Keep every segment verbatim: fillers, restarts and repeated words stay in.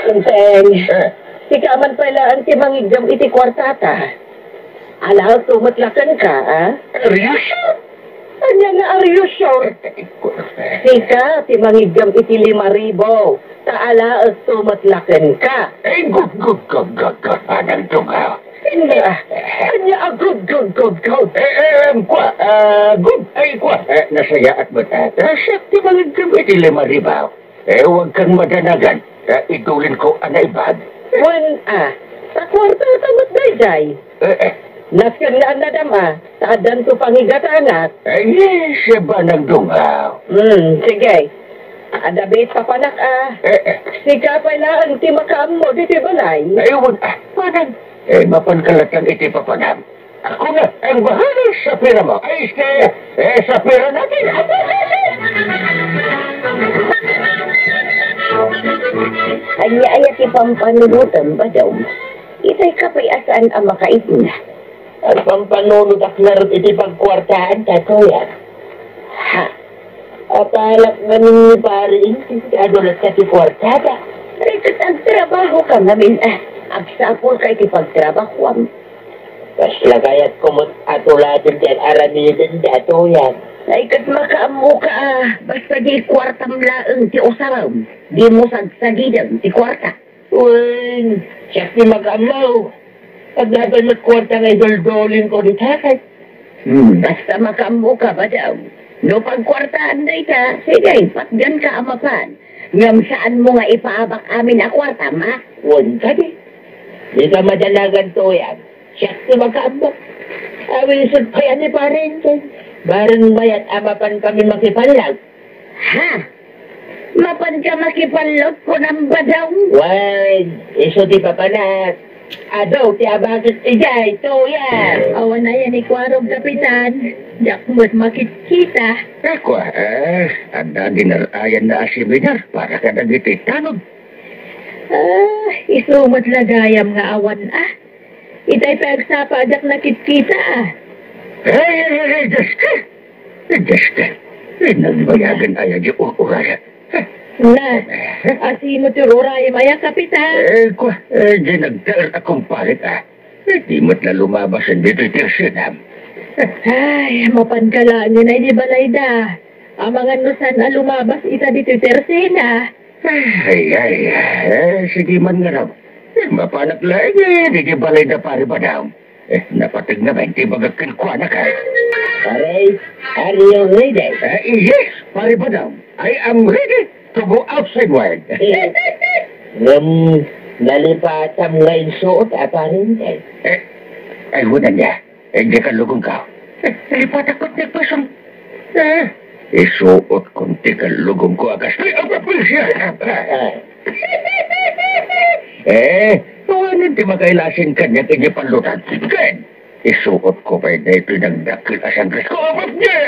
Enteng, eh, sika man pay laeng ti mangiggem iti kuartata. Alaekto met la kenka, a? Are you sure? Ania nga are you sure? Eh, eh, eh. Sika ti mangiggem iti lima ribu, ta alaekto met la kenka. Eh, good, good, good, good, good. Anang tunga. Ania, ania a good, good, good, good? Eh, eh, em, kua, ah, good, ay, kua, eh, nasayaat met, ah. Ta siak ti mangiggem iti lima ribu. Eh, huwag kang madanagan. Eh, idulinko a naibag. Wen, ah, ta kuartata met daydiay. Eh, eh. Nasken nga annadam, ah, ta addanto pangigatangak. Eh, yes, eh, banang dungaw. Hmm, sige. Adda biit papanak, ah. Eh, eh. Sika pay laeng ti makaammo ditoy balay. Ay, wen, ah, banang. Eh, mapanka latta iti papanam. Ako na ang bahala sa pera mo. Ay, este, eh, sa pera natin. Ania aya ti pampanunotem, Badong? Itay ka pay a saan a makaisna. Ang pampanunotak ngarud iti pagkuartaan, Tatoyan. Ha? Apalak ngamin ni Pari Inting, adu latta ti kuartada. Ay, ket agtrabaho ka ngamin, ah. Agsapul ka iti pagtrabahoam. Kasla kayatko met a tuladen ti aramidenda, Tatoyan. Ay, ket makaammo ka, ah. Basta di kuartam laeng ti usarem. Dimo sagsagidem ti kuarta. Wen, siak ti makaammo. Adda pay met kuarta nga iduldulinko dita ket. Hmm, basta makaammo ka, Badong. No pagkuartaan dayta, sige, patgan ka a mapan. Ngem saanmo nga ipaabak amin a kuartam, a? Wen kadi. Dika madanagan, Toyan. Siak ti makaammo. Awisek pay a ni Pari Inting. Bareng mayat a mapan kami makipallag. Ha? Mapanka makipallag, kunam, Badong? Wen, isu ti papanak. Adu ti abakek idiay, Toyan. Awan aya ni kuarog, Kapitan. Diak met makitkita. Kua, eh, adda dinar-ayanna a seminar para kadagiti tanod. Ah, isu met la gayam nga awan, ah. Itay pay agsapa a diak nakitkita, ah. Ay, ay, ay, ay, Diyos ka! Ay, Diyos ka! Ay, nagbayagan aya di ur-uraya. Na, asino ti ur-urayam aya, Kapitan? Eh, kua, eh, di nagtaer a kumparet, ah. Eh, di met la lumabas ditoy tersenam. Ay, mapanka laengen a idi balayda. Amangan no saan a lumabas ita ditoy tersena. Ay, ay, eh, sige man ngarud. Eh, mapanak laeng, eh, ditoy balayda, Pari Badong. Eh, napateg ngamin ti ibagak kenkuana, ka. Pare, are you ready? Eh, yes, Pari Badong. I am ready to go outside world. Eh, ngem, nalipatam nga insuot a, Pare Inting. Eh, ay, wen ania. Eh, di ka lugong ka. Eh, lipatak ko, di ko isang. Eh, isuot ko, di ka lugong ko, agas. Ay, apa, apa, siya? Ah. Eh, awanen ti makailasin kaniak iti pallutan. Ken, isuot ko pay daytoy nagdakkel a sangres ko. Apas niya!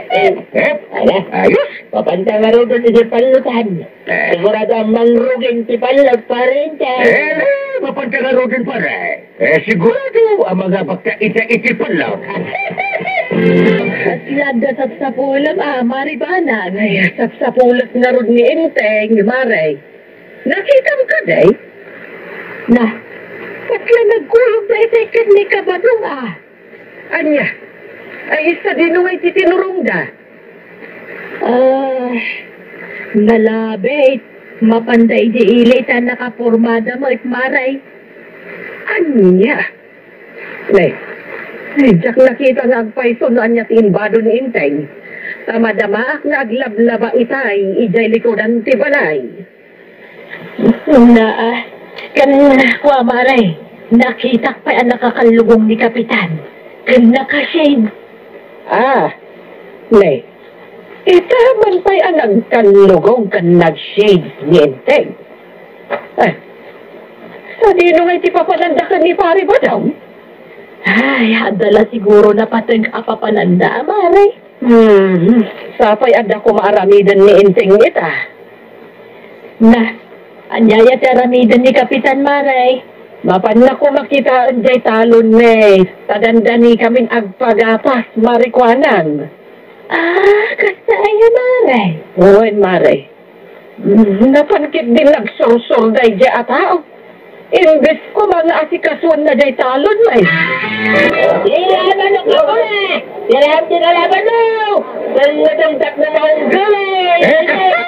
Eh, eh, ala? Ayos? Papanta ngaruden iti pallutan. Eh. Sigurado a mangruging ti pallut, Pare Inting. Eh, papanta ngaruden, pare. Eh, sigurado a mangabakka ita iti pallut. Kasla adda sapsapulem a, Mare Banang. Ay, sapsapulek ngarud ni Inting, Mare. Nakitam kadi? Na, kasla nagkulog daytoy ken ni Kabadong, a. Ania? Ay, sadino ngay ti tinurongda? Ah, nalabit. Mapanda idi ili ta nakapormada met, Mare. Ania? Ne, diak nakita nga agpayso no ania ti imbado ni Inting. Ta madamaak nga aglablaba itay idiay likudan ti balay. Naa, ken kua, Mare, nakitak pay a nakakallugong ni Kapitan ken nakashade. Ah, ne, ita man pay a nagkallugong ken nagshade ni Inting. Eh, sadino ngay ti papananda ken ni Pare Badong? Ay, adda la siguro napateg a papananda, Mare. Hmm, sapay adda koma aramiden ni Inting ita. Na, ania aya ti aramiden ni Kapitan, Mare? Mapannak koma kitaen diay talon, ne, ta dandani kamin agpagapas, Mare, kuanan. Ah, kasta aya, Mare? Wen, Mare. Napan ketdin nagsursor daydiay a tao. Imbes koma nga asikasuenna diay talon, ay. Sira, manok a pula! Sira, tinalaban mo! Nangutang tak na maunggay! Eh, kasta!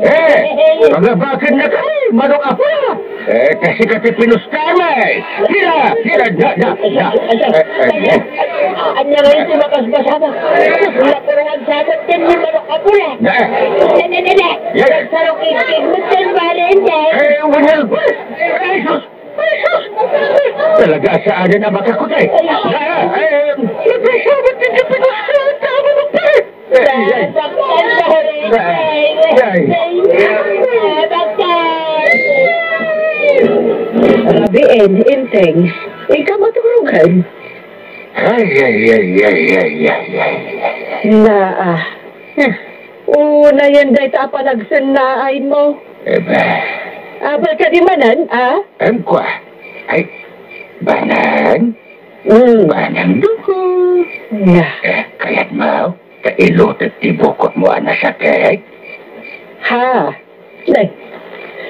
Eh, pagabakennaka, eh, manok a pula! Eh, kasi ka ti pinusta, eh! Sira, sira, da, da, da! Eh, eh, eh. Ania ngay ti makasbasaba? Napuruan sa amin ti manok a pula! Eh. Ne, ne, ne, ne! Yes. Nagsarok-ikig mo, Tan Barente! Eh, wala, eh, Jesus! Talaga, saan na makakutay? Ah, eh, nagkasabot din sa pinusta, tama mo pa eh. Ay, ay. Ay, ay. Rabiin, Enteng. Ikaw maturugan. Ay, ay, ay. Naa. Unayen dayta a panagsennaaymo. Eh, ba? Apay kadi manen, a? Em, kua. Ay, Banang? Mm. Banang Dungo. Nga. Eh, kayatmo ta ilutek ti bukotmo a nasakit? Ha? Nay,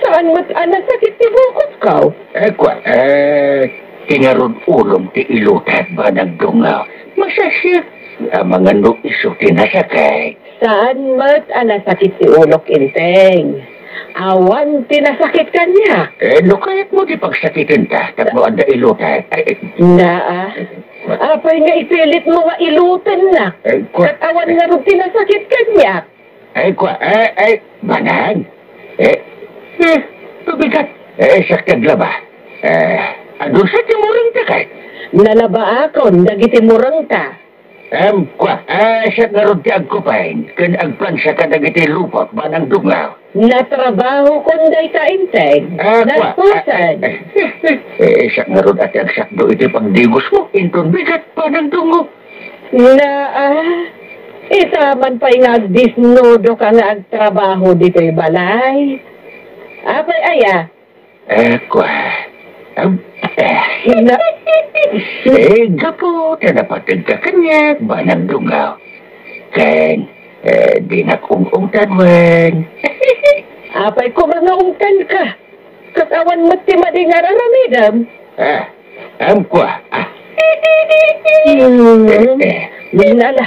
saan met a nasakit ti bukotko? Eh, kua, eh, ti ngarud ulom ti ilutek, Banang Dungo. Masasiak. Amangan no isu ti nasakit. Saan met a nasakit ti ulok, Enteng. Awan ti nasakit kaniak. Eh, no kayatmo ti pagsakitenta, tapno adda ilutek. Ay, eh. Naa. Apay nga ipilitmo nga ilutennak? Eh, kua. Ket awan ngarud ti nasakit kaniak. Ay, kua, eh, eh, Banang. Eh, hmm, tubigat. Eh, sakit laba. Eh, adu sa ti murengta kay? Nalabaakon dagiti murengta. Em, kua, ah, siak ngarud ti agkupen, ken agplansa kadagiti lupot, Banang Dungo. Natrabahokon dayta, Enteng. Ah, kua, ah, eh, eh, eh, siak ngarud a ti agsakdo iti pagdigosmo, inton bigat, Banang Dungo. Naa, ita man pay nga agdisnudoka nga agtrabaho ditoy balay. Apay aya? Eh, kua. Am, eh. Na- Eh, gapu ta napategka kaniak, Banang Dungo. Ken, eh, dinak ung-ungtan wen. Apay koma nga ungtanka? Ket awan met ti madi nga ar-aramidem. Ah, am, kua. Ah. Hmm. Eh, eh. Nala.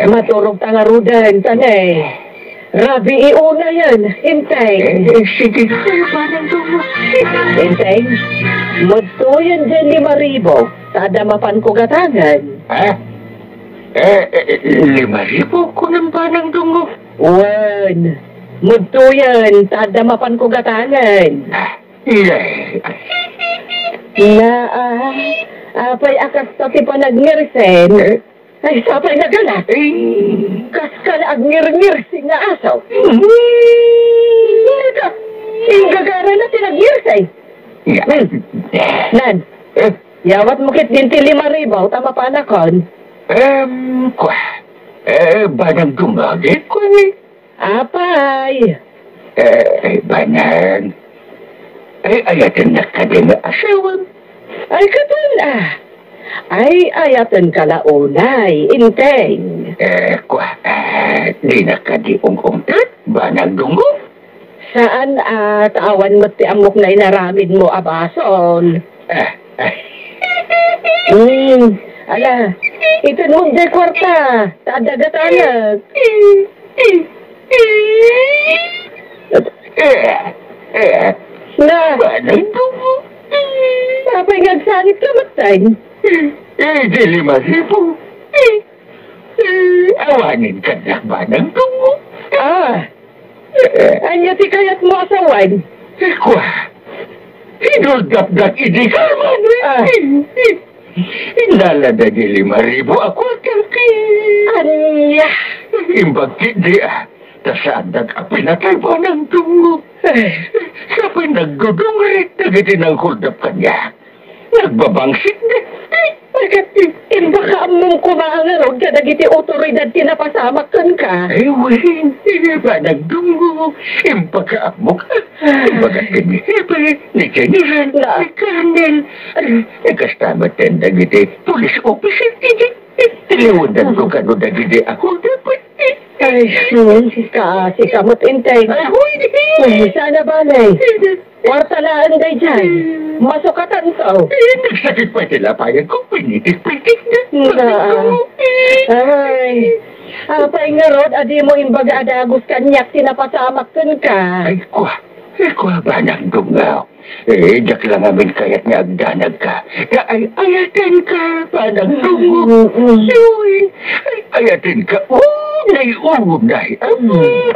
Maturogta ngaruden, ta ne. Rabii unayen, Enteng. Eh, eh, sige, Banang Dungo. Enteng, mudtoyen diay lima ribu, ta adda mapanko gatangen. Ha? Eh, eh, lima ribu, kunam, Banang Dungo? Wen, mudtoyen, ta adda mapanko gatangen. Ah, iyay. Naa, apay a kasta ti panagngirsen? Eh? Ay, sapay nagala. Eh. Kas ka la agngirngirsi nga aso. Mm. Ita, inggagarana ti nagngirsi. Ya. Hmm. Nan, eh, yawatmo ketdin ti lima ribu ta mapanakon. Em, kua. Eh, Banang Dungo, kua. Apay? Eh, ay, Banang. Ay, ayatennak kadi nga asawam? Ay, katon, ah. Ay, ayatenka la unay, Enteng. Eh, kua, ah, dinak kadi ung-ungtan, Banang Dungo? Saan, ah, ta awan met ti ammok nga inaramidmo a basol. Ah, ah. Hmm, ala, itenmon diay kuarta, ta adda gatanget. Eh, eh. Na. Banang Dungo. Apay nga agsangit ka, Mattay? Eh, di lima ribu. Eh, eh, awanen kaniak, Banang Dungo. Ah. Eh. Ania ti kayatmo a sawen? Eh, kua. Hinuldapdak idi kaman. Ah. Eh, eh. Inala dagiti lima ribu a kuarta ket. Ania? Imbag ketdi, ah, ta saandak a pinatay, Banang Dungo. Ay. Sapay nagdudungrit dagiti nanghuldap kaniak. Nagbabangsit. Ay, ket imbag a ammom koma ngarud kadagiti otoridad ti napasamak kenka. Ay, wen, Banang Dungo. Imbag a ammok. Imbag a ni Hepe, ni Jennifer, ni Colonel. Ay, kasta met dagiti police officer, idi. Tiliwedanko kano dagiti a kung dapat, eh. Ay, hmm, kaasi ka met, Enteng. Ay, hoy! Ay, saan a bale. Kuarta laeng daydiay. Masukatanto. Eh, nagsakit pay ti lapayanko, pinitik-pitik na. Nga. Ay, apay ngarud a dimo imbaga a dagus kaniak ti napasamak kenka? Ay, kua. Ay, kua, Banang Dungaw. Eh, diak la ngamin kayat nga agdanagka. Kaay-ayatenka, Banang Dungaw. Mm, mm. Uy, ay-ayatenka. Unay, unay. Mm.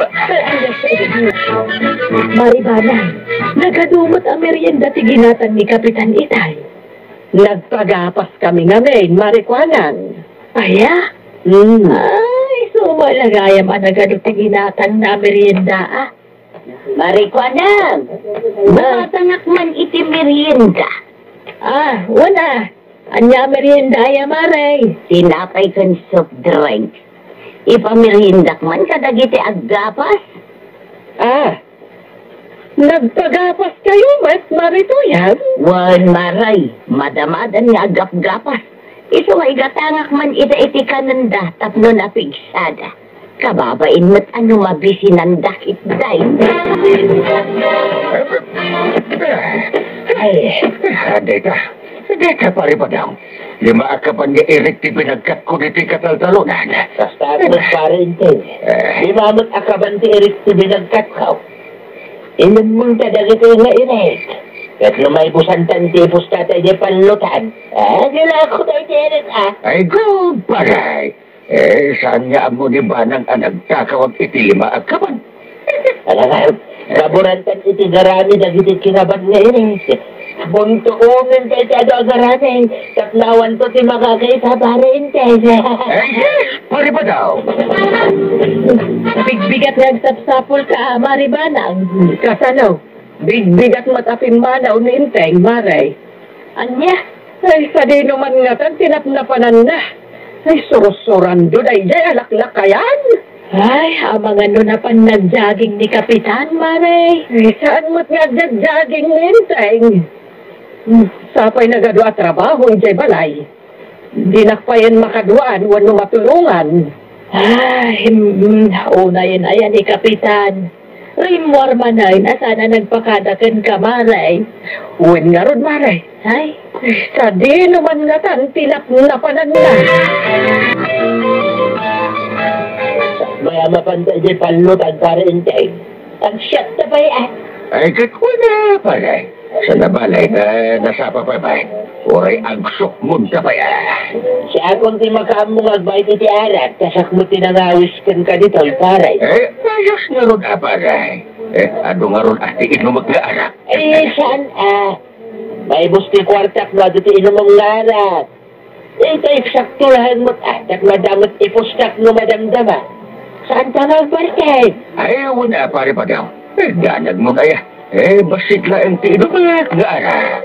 Mari Banang, nagadu met a merienda ti ginatang ni Kapitan itay. Nagpagapas kami ngamin, Mari Kuanang. Aya? Mm. Ay, isu met la gayam a nagadu ti ginatangna a merienda, a. Mari Kuanang, bumatangak man iti merienda. Ah, wen a. Ania a merienda aya, Mari? Tinapay ken soft drink. Ipameriendak man kadagiti aggapas. Ah, nagpagapaskayo met, Mari Tuyan? Wen, Mari, madamadan nga aggapgapas. Isu nga igatangak man ida iti kanenda tapno napigsada. Kababain met a no mabisinandak itday. Ay, dayta. Dayta, Pari Badang. Lima a kaban nga irik ti binagkatko ditoy kataltalonan. Kasta met, Pari Enteng. Eh. Lima met a kaban ti irik ti binagkatko. Inemmenta dagitoy nga irik. Ket no maibusantan ti ipustata idiay pallutan, ah, dilako daytoy irik, ah. Ay, go, Pari. Eh, saan nga ammo ni Banang a nagkakawag iti lima a kaban? Alangan, kaburantan iti garami dagiti kinaban nga irik. Buntuonen dayta adu a garami, tapno awanto ti makakaisa, Pari Enteng. Eh, Pari Badang. Bigbigat nga agsapsapulka, Mari Banang. Kasano? Bigbigat met a pimmanaw ni Enteng, Mari. Ania? Ay, sadino man ngatan ti napnapananna. Ay, sursurando daydiay a laklakayan. Ay, amangan no napan nag-jogging ni Kapitan, Mari. Ay, saan met nga agja-jogging ni Enteng? Hmm, sapay nagadu a trabaho idiay balay. Dinak payen makaduan wenno matulongan. Ay, hmm, unayen aya ni Kapitan. Rimmuar manen a saan a nagpakada kenka, Mari. Wen ngarud, Mari. Ay. Sadino man ngatan ti napnapananna. Mayat a mapanta idiay pallutan, Pari Enteng. Agsiakta pay, ah. Ay, ket kuna, Pari. Saan a bale, eh, nasapa pay, bay. Uray agsukmod ta pay, ah. Siakon ti makaammo nga agbayad iti arak, ta siak met ti nangawis kenka ditoy, Pari. Eh, ayos ngarud a, Pari. Eh, adu ngarud a ti inumek nga arak? Eh, saan a? Maibus ti kuartak no adu ti inumem nga arak. Itay, eksakto laeng met, ah, ket madamot ipustak no madamdama. Saan ta nga agbarkay? Ay, wen a, Pari Badang. Eh, danag mo kaya. Eh, bassit laeng ti inumek nga arak.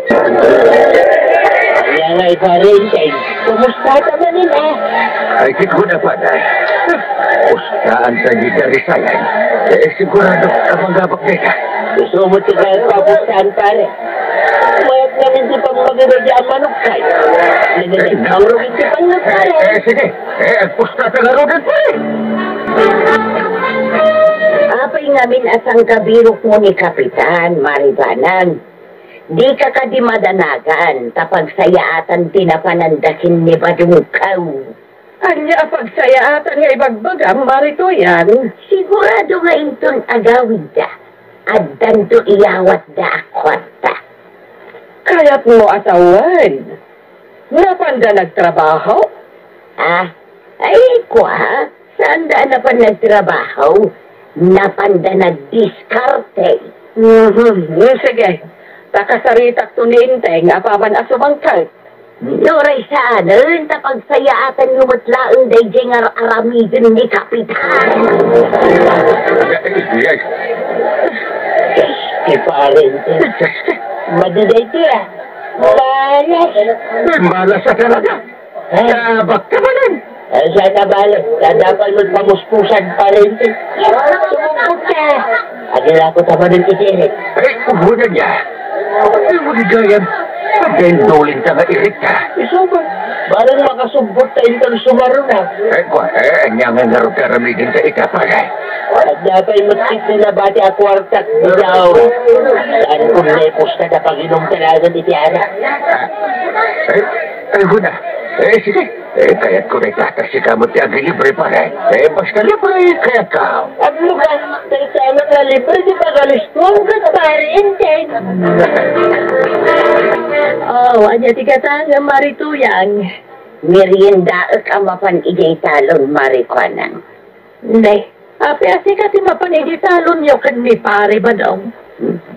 Ania ngay, Pari Enteng? Kumusta ta manen, ah? Ay, ket wen a, Pari. Pustaan ta di karisayan. Eh, sigurado a mangabak dayta. Isu met ti kayat a pustaan, Pari. Mayat ngamin ti pammagiragya a manok kay. Nagigit ang rugit ti pangnagpara. Eh, eh, sige. Eh, agpusta ta ngaruden, pare. Apay ngamin a sangkabirokmo ni Kapitan, Mari Banang? Dika kadi madanagan ta pagsayaatan ti napananda ken ni Badungkaw. Ania a pagsayaatan nga ibagbagam, Mari Tuyan? Sigurado nga inton agawidda, addanto iyawatda a kuarta. Kayatmo a sawen, napanda nagtrabaho? Ah, ay, kua, saanda a napan nagtrabaho. Napanda nagdiskarte. Mhm, sige. Pakasaritakto ni Enteng apaman a sumangkak. Uray saanen ta pagsayaatanyo met laeng daydiay nga ar-aramiden ni Kapitan. Yes. Ti parente. Madi daytoy, ah. Malas. Malas a talaga. Eh? Tabak ka manen. Ay, saan a bale? Kadapat met pamuspusan, parente. Sumumpot ka. Agilako ta manen iti init. Ay, ubo na niya. Ay, wani gayam. Ken duling ta nga irikta. Isu ba? Bareng makasubbot ta inton sumaruna. Eh, kwa, eh, anya nga ngarud aramiden ta ita, pare? Adda pay met ti nabati a kuartak, bidaw. Saan kun may pusta ta paginom talaga iti ara? Ah, eh, ay, huna. Eh, sige. Eh, kayatko na itatas ikaw met ti agilibre, pare. Eh, basta libre, kayatko. Aglugan, kayatko nga libre, di ba, galis ko? Ang ganda, pare, intay. Oh, anya ti kata nga Mari Tuyang? Meriendaek a mapan idiay talon, Mari Kuanang. Ne, apay a sika ti mapan idiay talonyo ken ni Pari Badong?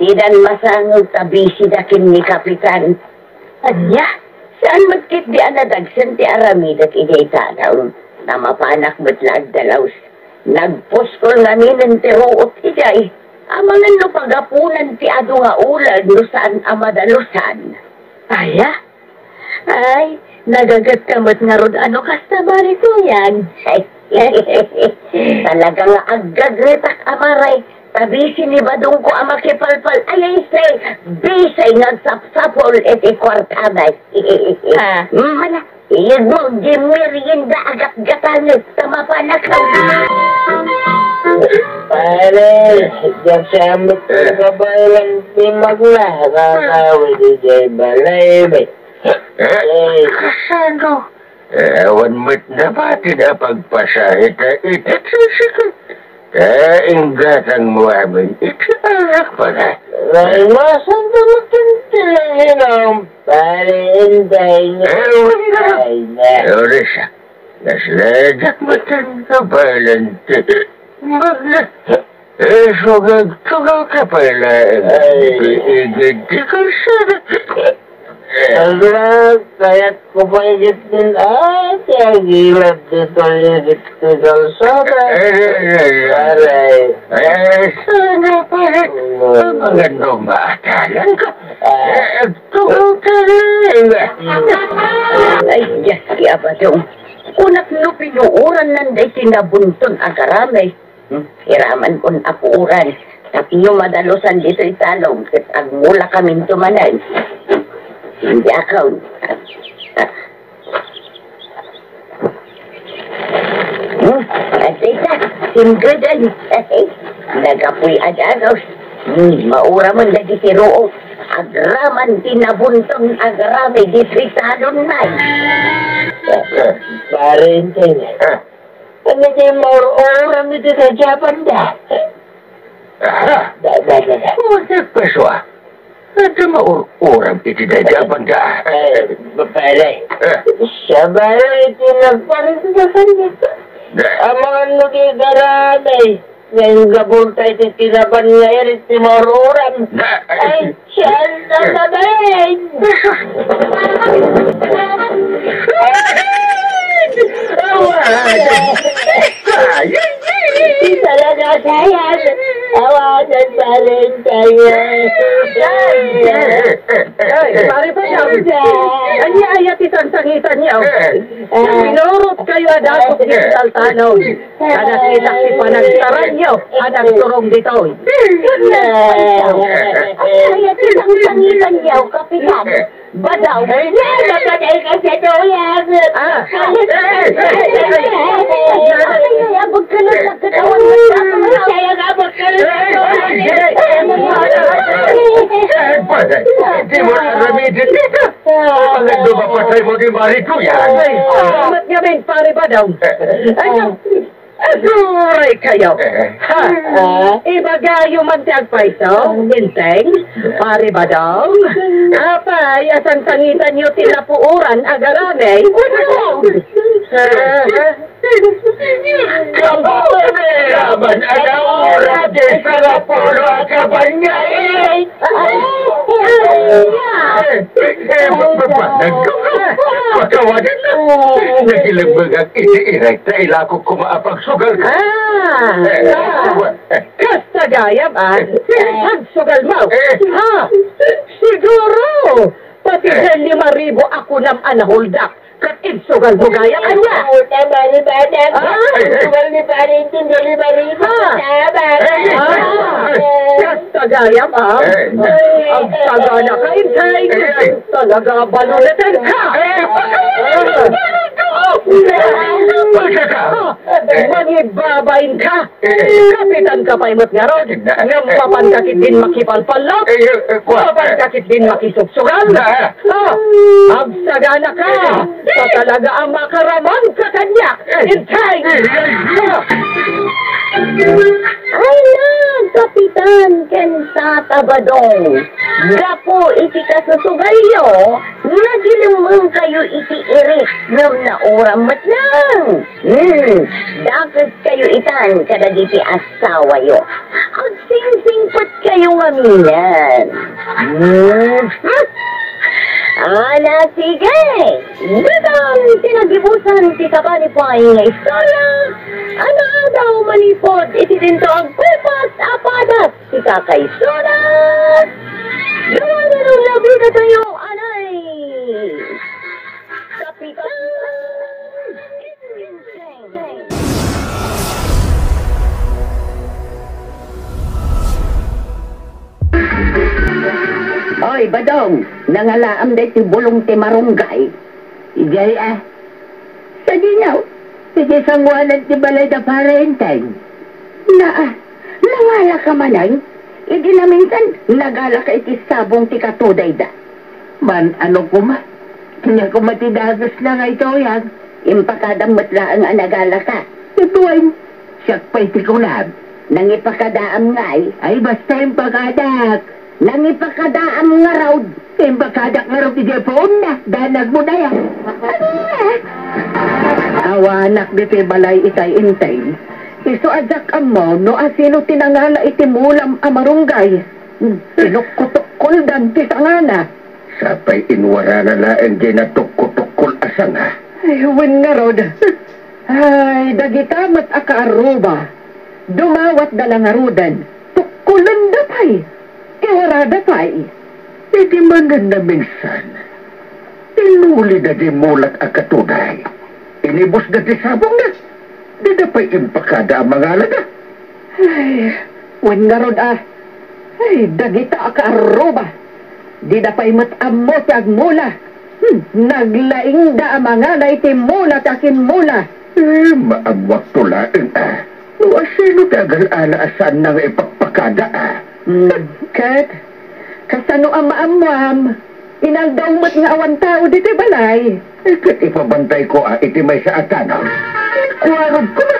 Didan masangag ta busy da ken ni Kapitan. Ania? Saan met ketdi a nadagsen ti aramidek idiay talon? Namapanak met la agdalaus. Nagpuskol ngaminen ti ruot idiay. Amangan no pagapunan ti adu nga ulag no saan a madalusan. Aya? Ay, nagagetka met ngarud a no kasta, Mari Tuyang. Ay, talaga nga aggagretak, Amare. Ta busy ni Badongko a makipalpal. Ay, ay, say, busy nga agsapsapul iti kuartana. Ah. Mana, iyegmo di merienda a gatgatanek ta mapanak. Pare, diak siya met kabaelan ti magna. Kakawid idiay balay, met. Eh, kasano? Eh, awan met nabatin a pagpasahe ta iti tricycle. Ta inggatangmo amin iti arak, pare. Naimasan ta met ti nanghinam, pare, intay nga. Eh, awan na. Ay, na. Eh, Orisa, nasledak met ti kabaelan ti magna. Eh, sugag, sugag ka pay laeng. Ay. Igid ti kalsada. Ala, kayatko pay igid din, ah, ti agilad ditoy igid ti kalsada. Eh, eh, eh, eh. Aray. Eh, sana pare. Mm. Magandang maatalan ka. Ah. Eh, sugag ka laeng. Ay, Diyos, ti Abayo. Kunak no pinuorannan daytoy nabunton a garamay. Hmm, iramankon a puoran. Tapno madalusan ditoy talon, ket agmulakaminto manen. Diakon. Hmm, adda ita, simgeden. Nagapuy a dagus. Hmm, mauramen dagiti ruot. Agraman ti nabunton a garamay ditoy talon, nay. Pare, intay. Ah. Ano ti maur-uram iti daydiay a banda? Aha. Da, da, da, da. Uy, ti pesua. Ano ti maur-uram iti daydiay a banda? Eh, pare. Eh. Sabay iti nagparindakan dito. Eh. Amangan no di garamay. Nga inggabulta iti tinaban nga irit ti maur-uram. Na, ay, siya na, eh, nabain. Awan. Talaga, sayang. Awan, ang paring tayo. Ay, pare pa yan. Anya, aya ti sansangitan niyo. Eh. Pinurot kayo a dagos ni Saltano. Kanakitak ti panagsaranyo a nagturong ditoy. Ay, ay, ay, ay, ay, ay, Kapitan. Badaw. Ay, ay, ay, ay, ay, ay, ay, ay. Ah. Ay, ay, ay, ay, ay, ay, ay, abot ka na, nagkatawan mo sa akin. Ay, ay, abot ka na. Ay, ay, ay, ay, ay, ay, ay, ay, ay, di mo na gamitin dito. Ang nagdumapatay mo di Mari Tuyang. Ay, salamat nga, men, pare Badaw. Ay, asuray kayo. Eh. Ha? Ah. Ibagayo man ti agpayso, Inteng, pare Badaw. Apay, asan tangitan yo ti napuoran a garamay? Ah. Kababaleraman a naura ti sangapulo a kabanyain! Eh, eh, ba-, ba-, ba-, nag-, pakawanan na. Nagilagbagak iti irekta ilako kuma a pagsugal ka. Ah, eh, ah. Kasta gayam, ah. Pagsugal mo. Eh. Ha? Siguro, pati eh, lima ribu a kunam a nahuldak. Ket insugal mo gayam ania? Puta, bali-bali. Ah. Insugal ni Pare Inton, bali-bali. Ah. Tama. Eh, eh, ah. Eh. Ket gayam, ah. Eh. Ay, agsaganaka, Intay. Eh, eh. Talaga, baluliten ka. Eh. Ah. Baluliten ka. Ah. Mangibabain ka. Eh. Kapitan ka pay met ngarud, eh, ngem mapan ka ketdin makipalpallot? Eh, eh, eh, kua-, mapan ka ketdin makisugsugal? Ah. Ah, agsaganaka, ta talaga a makaraman ka kaniak, eh, Intay! Eh, eh, eh. Ah. Ay na, Kapitan ken Tata Badong, gapu iti kasusugalyo, nagilemmengkayo iti irik ngem nauram met lang. Hmm, dakes kayo itan kadagiti asawayo. Agsingsingpet kayo ngaminen. Hmm. Ala, sige. Dagiti nagibusan ti kapanipay nga istorya, anaadaw manipud iti dinto agkupas a padas ti kakaistorya. Gapu iti nabida tayo, anay. Kapitan! Oy, Badong, nangalaam daytoy bulong ti marunggay. Idiay a. Sadi nga, iti sanguanan ti balay da Pare Enteng. Naa, nangalaka manen? Idi naminsan, nagalaka iti sabong ti katudayda. Man, ano koma? Ania koma ti dakesna nga ituyang? Impakadam met laeng a nagalaka. Ituay, siak pay ti kunam. Nangipakadaam ngay? Ay, basta impakadak. Nangipakadaam ngarud. Impakadak ngarud idiay puonna. Danag mo daya. Awanak ditoy balay itay intay. Isu a diak ammo no asino ti nangala iti mulam a marunggay. Pinukkutukkoldan ti sangana. Sapay inwarana laeng diay natukkutukkol a sanga. Ay, wen ngarud. Ay, dagita met a kaarruba. Dumawatda la ngaruden. Tukkolenda pay. Iwarada pay. Idi manen naminsan, inulida diay mulak a katuday. Inibusda ti sabongna. Dida pay impakada a mangalada. Ay, wen ngarud a. Ay, dagita a kaarruba. Dida pay met ammo ti agmula. Hmm, naglaingda a mangala iti mula ti akimmula. Eh, maammuakto laeng a. No asino ti agal-ala a saanna nga ipakpakada a. Hmm, ket, kasano a maammuam? Inaldaw met nga awan tao ditoy balay. Eh, ket ipabantayko a iti maysa a tanaw. Kuarog ko na,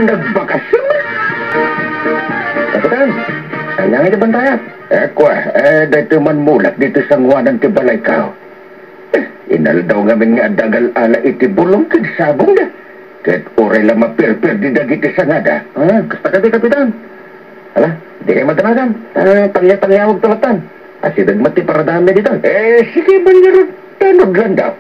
nagbakasyon na. Kapitan, ania nga iti bantayam? Eh, kua, eh, daytoy man mulak ditoy sanguanan ti balayko. Eh, inaldaw ngamin nga adda agal-ala iti bulong ken sabongda. Ket uray la mapirpirdi dagiti sangada. Ah, kasta kadi, Kapitan. Ala, dikay madanagan. Ah, talya-talyawagto latta. Asideg met ti paradaanmi ditoy. Eh, sige man ngarud, ta naglandaw.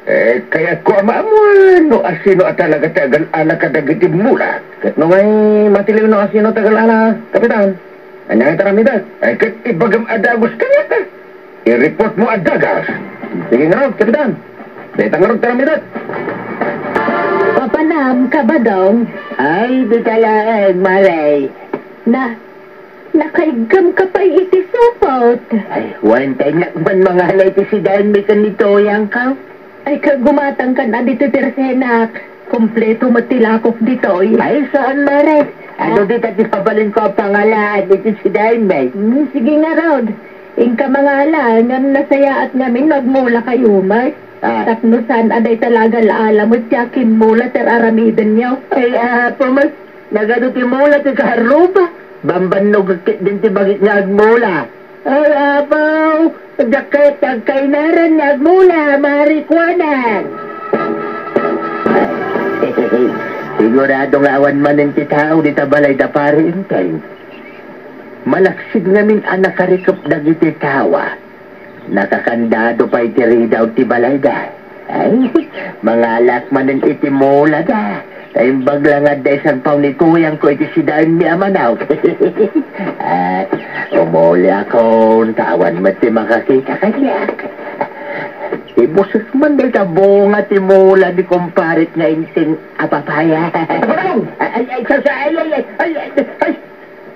Eh, kayatko a maammuan no asino a talaga ti agal-ala kadagiti mula. Ket no ngay, matiliw no asino ti agal-ala, Kapitan. Ania nga aramidek? Eh, ket ibagam a dagus kaniak. I-report mo a dagus. Sige ngarud, Kapitan. Dayta ngarud ti aramidek. Papanam ka, Badong? Ay, dita laeng, Mare. Na, nakaiggam ka pay iti supot. Ay, wen, tay ania man mangala iti sidaenmi ken ni Toyang ka? Ay, ket gumatangkan a ditoy persenak. Kompleto met ti lakok ditoy. Ay, saan, Mare? Adu dita ti pabalinko a pangalaan iti sidaenmi. Hmm, sige ngarud. Inka mangala, ngem nasayaat ngamin no agmulakayo met. Ah. Tapno saan a dayta la agal-ala met ti akimmula ti ar-aramidenyo. Ay, Apo, mas nagadu ti mula ti kaarruba. Bambannogek ketdin ti bagik nga agmula. Ay, Apo, diak kayat ti agkainaran nga agmula, marikuanan. Sigurado nga awan manen ti tao dita balay da Pare Enteng. Malaksid ngamin a nakarikep dagiti tao. Nakakandado pay ti ridaw ti balayda. Ay, mangalak manen iti mulada. Naimbag la nga adda isagpaw ni Toyangko iti sidaenmi a manaw. Ah, umuliakon, ta awan met ti makakita kaniak. Ti Boses man dayta bunga ti mula ni kumparet nga Enteng a papaya. Ay, ay, ay, sa, sa, ay, ay, ay, ay, ay, ay.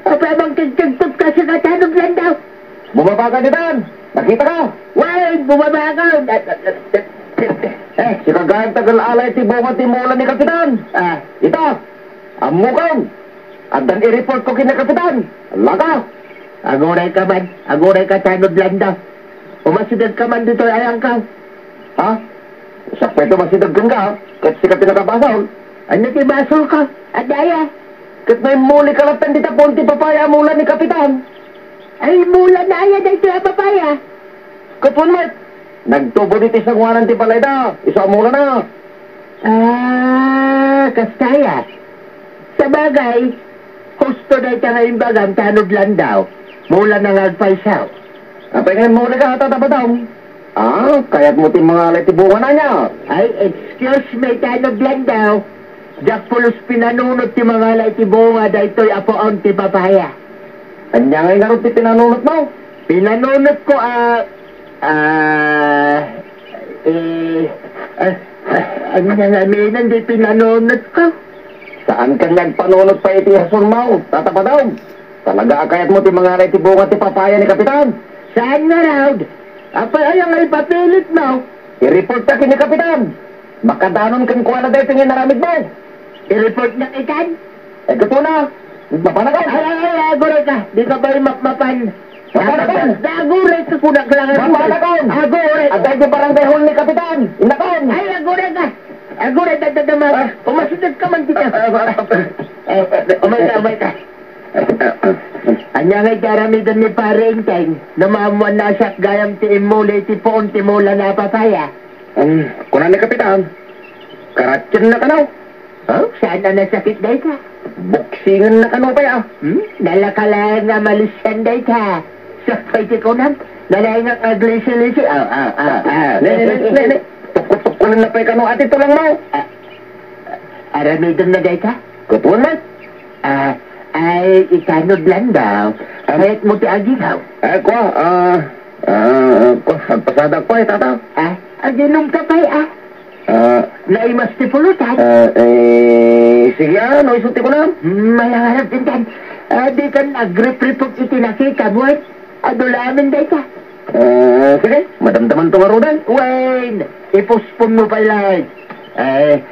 Apay, mangkigkigtot ka, sika, Tanod Landaw. Bumaba ka ditan! Nakita ka? Wen, bumaba ka! Eh, sika gayam tagal alay ti bunga ti mula ni Kapitan. Ah. Ita, ammokon. Addan i-report ko ken ni Kapitan. Ala ka. Aguray ka man, aguray ka, Tanod Landaw. Umasideg ka man ditoy ayangkaw. Ha? Sakbay to masideg kenka, ket sika ti nakabasol. Ania ti basol ko? Adda aya? Ket naimmuli ka latta dita puon ti papaya a mula ni Kapitan. Ay, mula na aya daytoy a papaya? Ket wen met, nagtubo ditoy sangoanan ti balayda, isu a mulana. Ah, kasta aya. Sabagay, husto dayta nga imbagam, Tanod Landaw. Mula na nga agpayso. Apay nga immuli ka, Tata Badong? Ah, kayatmo ti mangalay ti bungana ania? Ay, excuse me, Tanod Landaw. Diak pulos pinanunot ti mangalay ti bunga daytoy a puon ti papaya. Ania ngay ngarud ti pinanunotmo? Pinanunotko, ah, ah, eh, ah, ah, ania ngamin ti pinanunotko? Saankan nga agpanunot pay iti rason mo, Tata Badong? Talaga a kayatmo ti mangalay ti bunga ti papaya ni Kapitan? Saan ngarud? Apay aya nga ipapilitmo? I-report ta ken ni Kapitan. Makadanon kenkuana daytoy nga inaramidmo. I-report na itan? Eh, ket kuna, mapanakon. Ay, ay, ay, aguray ka. Dika pay mapmapan. Mapanakon. Aguray ka, kunak lang, aguray. Mapanakon. Aguray. Adda iti barangay hall ni Kapitan. Innakon. Ay, aguray ka. Aguray, dadadama. Ah. Umasideg ka man dita. Ah, ah, ah, ah. Eh, umay ka, umay ka. Ania nga iti aramiden ni Pare Enteng, no maammuanna a siak gayam ti immuli iti puon ti mula na a papaya? Um, kuna ni Kapitan, karatienna kano? Oh, saan a nasakit dayta? Buksingenna kano pay, ah? Hmm? Nalaka laeng nga malisian dayta. Sakbay ti kunam, nalaingak nga aglisi-lisi. Ah, ah, ah, ah. Ne, ne, ne, ne, ne. Tukko-tukkolenna pay kano ati tulangmo? Ah, aramidem na dayta? Ket wen met. Ah, ay, i Tanod Landaw. Ah. Kayatmo ti agigaw? Ay, kua, ah, ah, kua, agpasadak ko, eh, tata. Ah, aginom ka pay, ah. Ah. Naimas ti pulutan. Ah, eh, sige, ah, no isu ti kunam. Hmm, malangarap intan. Ah, dikan agrep-report iti nakitam, wen? Adu la amin dayta. Ah, sige, madamdaman to ngaruden. Wen, ipuspon mo pay laeng. Eh,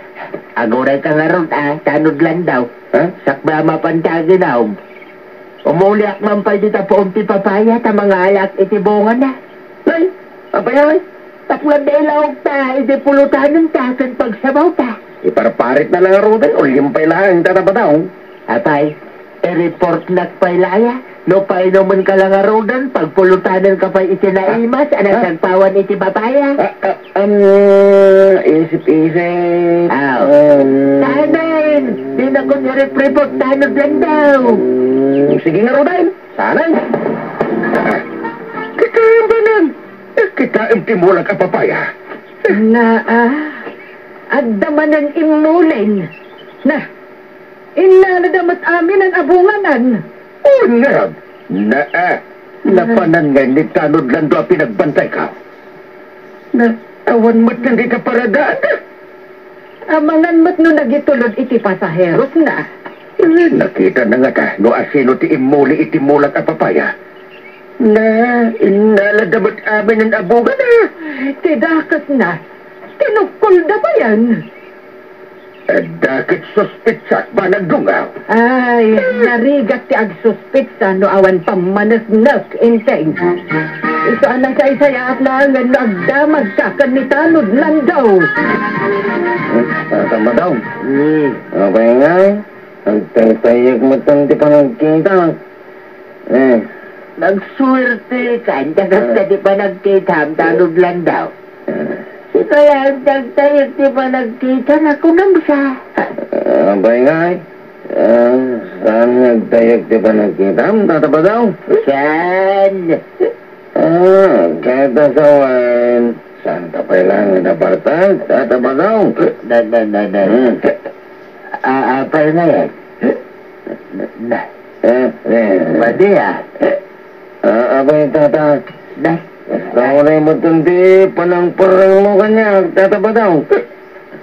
aguray ka ngarud, ah, Tanod Landaw. Ha? Sakbay a mapan ti aginom, umuliak man pay dita puon ti papaya ta mangalak iti bungana. Ay, apay, ay? Tapno adda ilaok ta iti pulutanen ta ken pagsabaw ta. Iparparit na lang ngaruden, uliam pay laeng, Tata Badong. Apay, i-report nak pay la aya? No painumen ka la ngaruden, pagpulutanen ka pay iti naimas a nasagpawan iti papaya. Ah, ah, um, isip-isip. Ah. Um, saanen, dinakon i-report, Tanod Landaw. Um, sige ngaruden. Saanen. Ah, kitaem manen. Eh, kitaem ti mulak a papaya. Na, ah, adda manen immulen. Na, innalada met aminen a bunganan. Wen ngarud, naa, napanan ngay ni Tanod Landaw a pinagbantayko. Na, awan met dita paradaanda. Amangan met no nagitulod iti pasaherosna. Eh, nakitana ngata no asino ti immuli iti mulak a papaya. Na, innalada met aminen a bungana. Ti dakesna, tinukkolda payen. Adda ket suspetsak, banag dungaw. Ay, narigat ti agsuspetsa no awan pammaneknek, Enteng. Isu a nasaysayaat laengen no agdamagka ken ni Tanod Landaw. Tata Badong. Hmm. Apay ngay, agtaytayek met ti panagkita. Eh. Nagsuwerte ka, ania kasta ti panagkitam, Tanod Landaw. Eh. Sika laeng ti agtayek ti panagkitam, kunam sa. Ah, apay ngay? Ah, saan nga agtayek ti panagkitam, Tata Badong? Saan? Ah, ket ta sawen, saan ta pay laeng nga napartak, Tata Badong? Na, na, na, na. Hmm. Ah, apay ngay? Na. Eh, eh. Padi, ah. Ah, apay, Tata? Na. Kasta unay met ti panangparangmo kaniak, Tata Badong.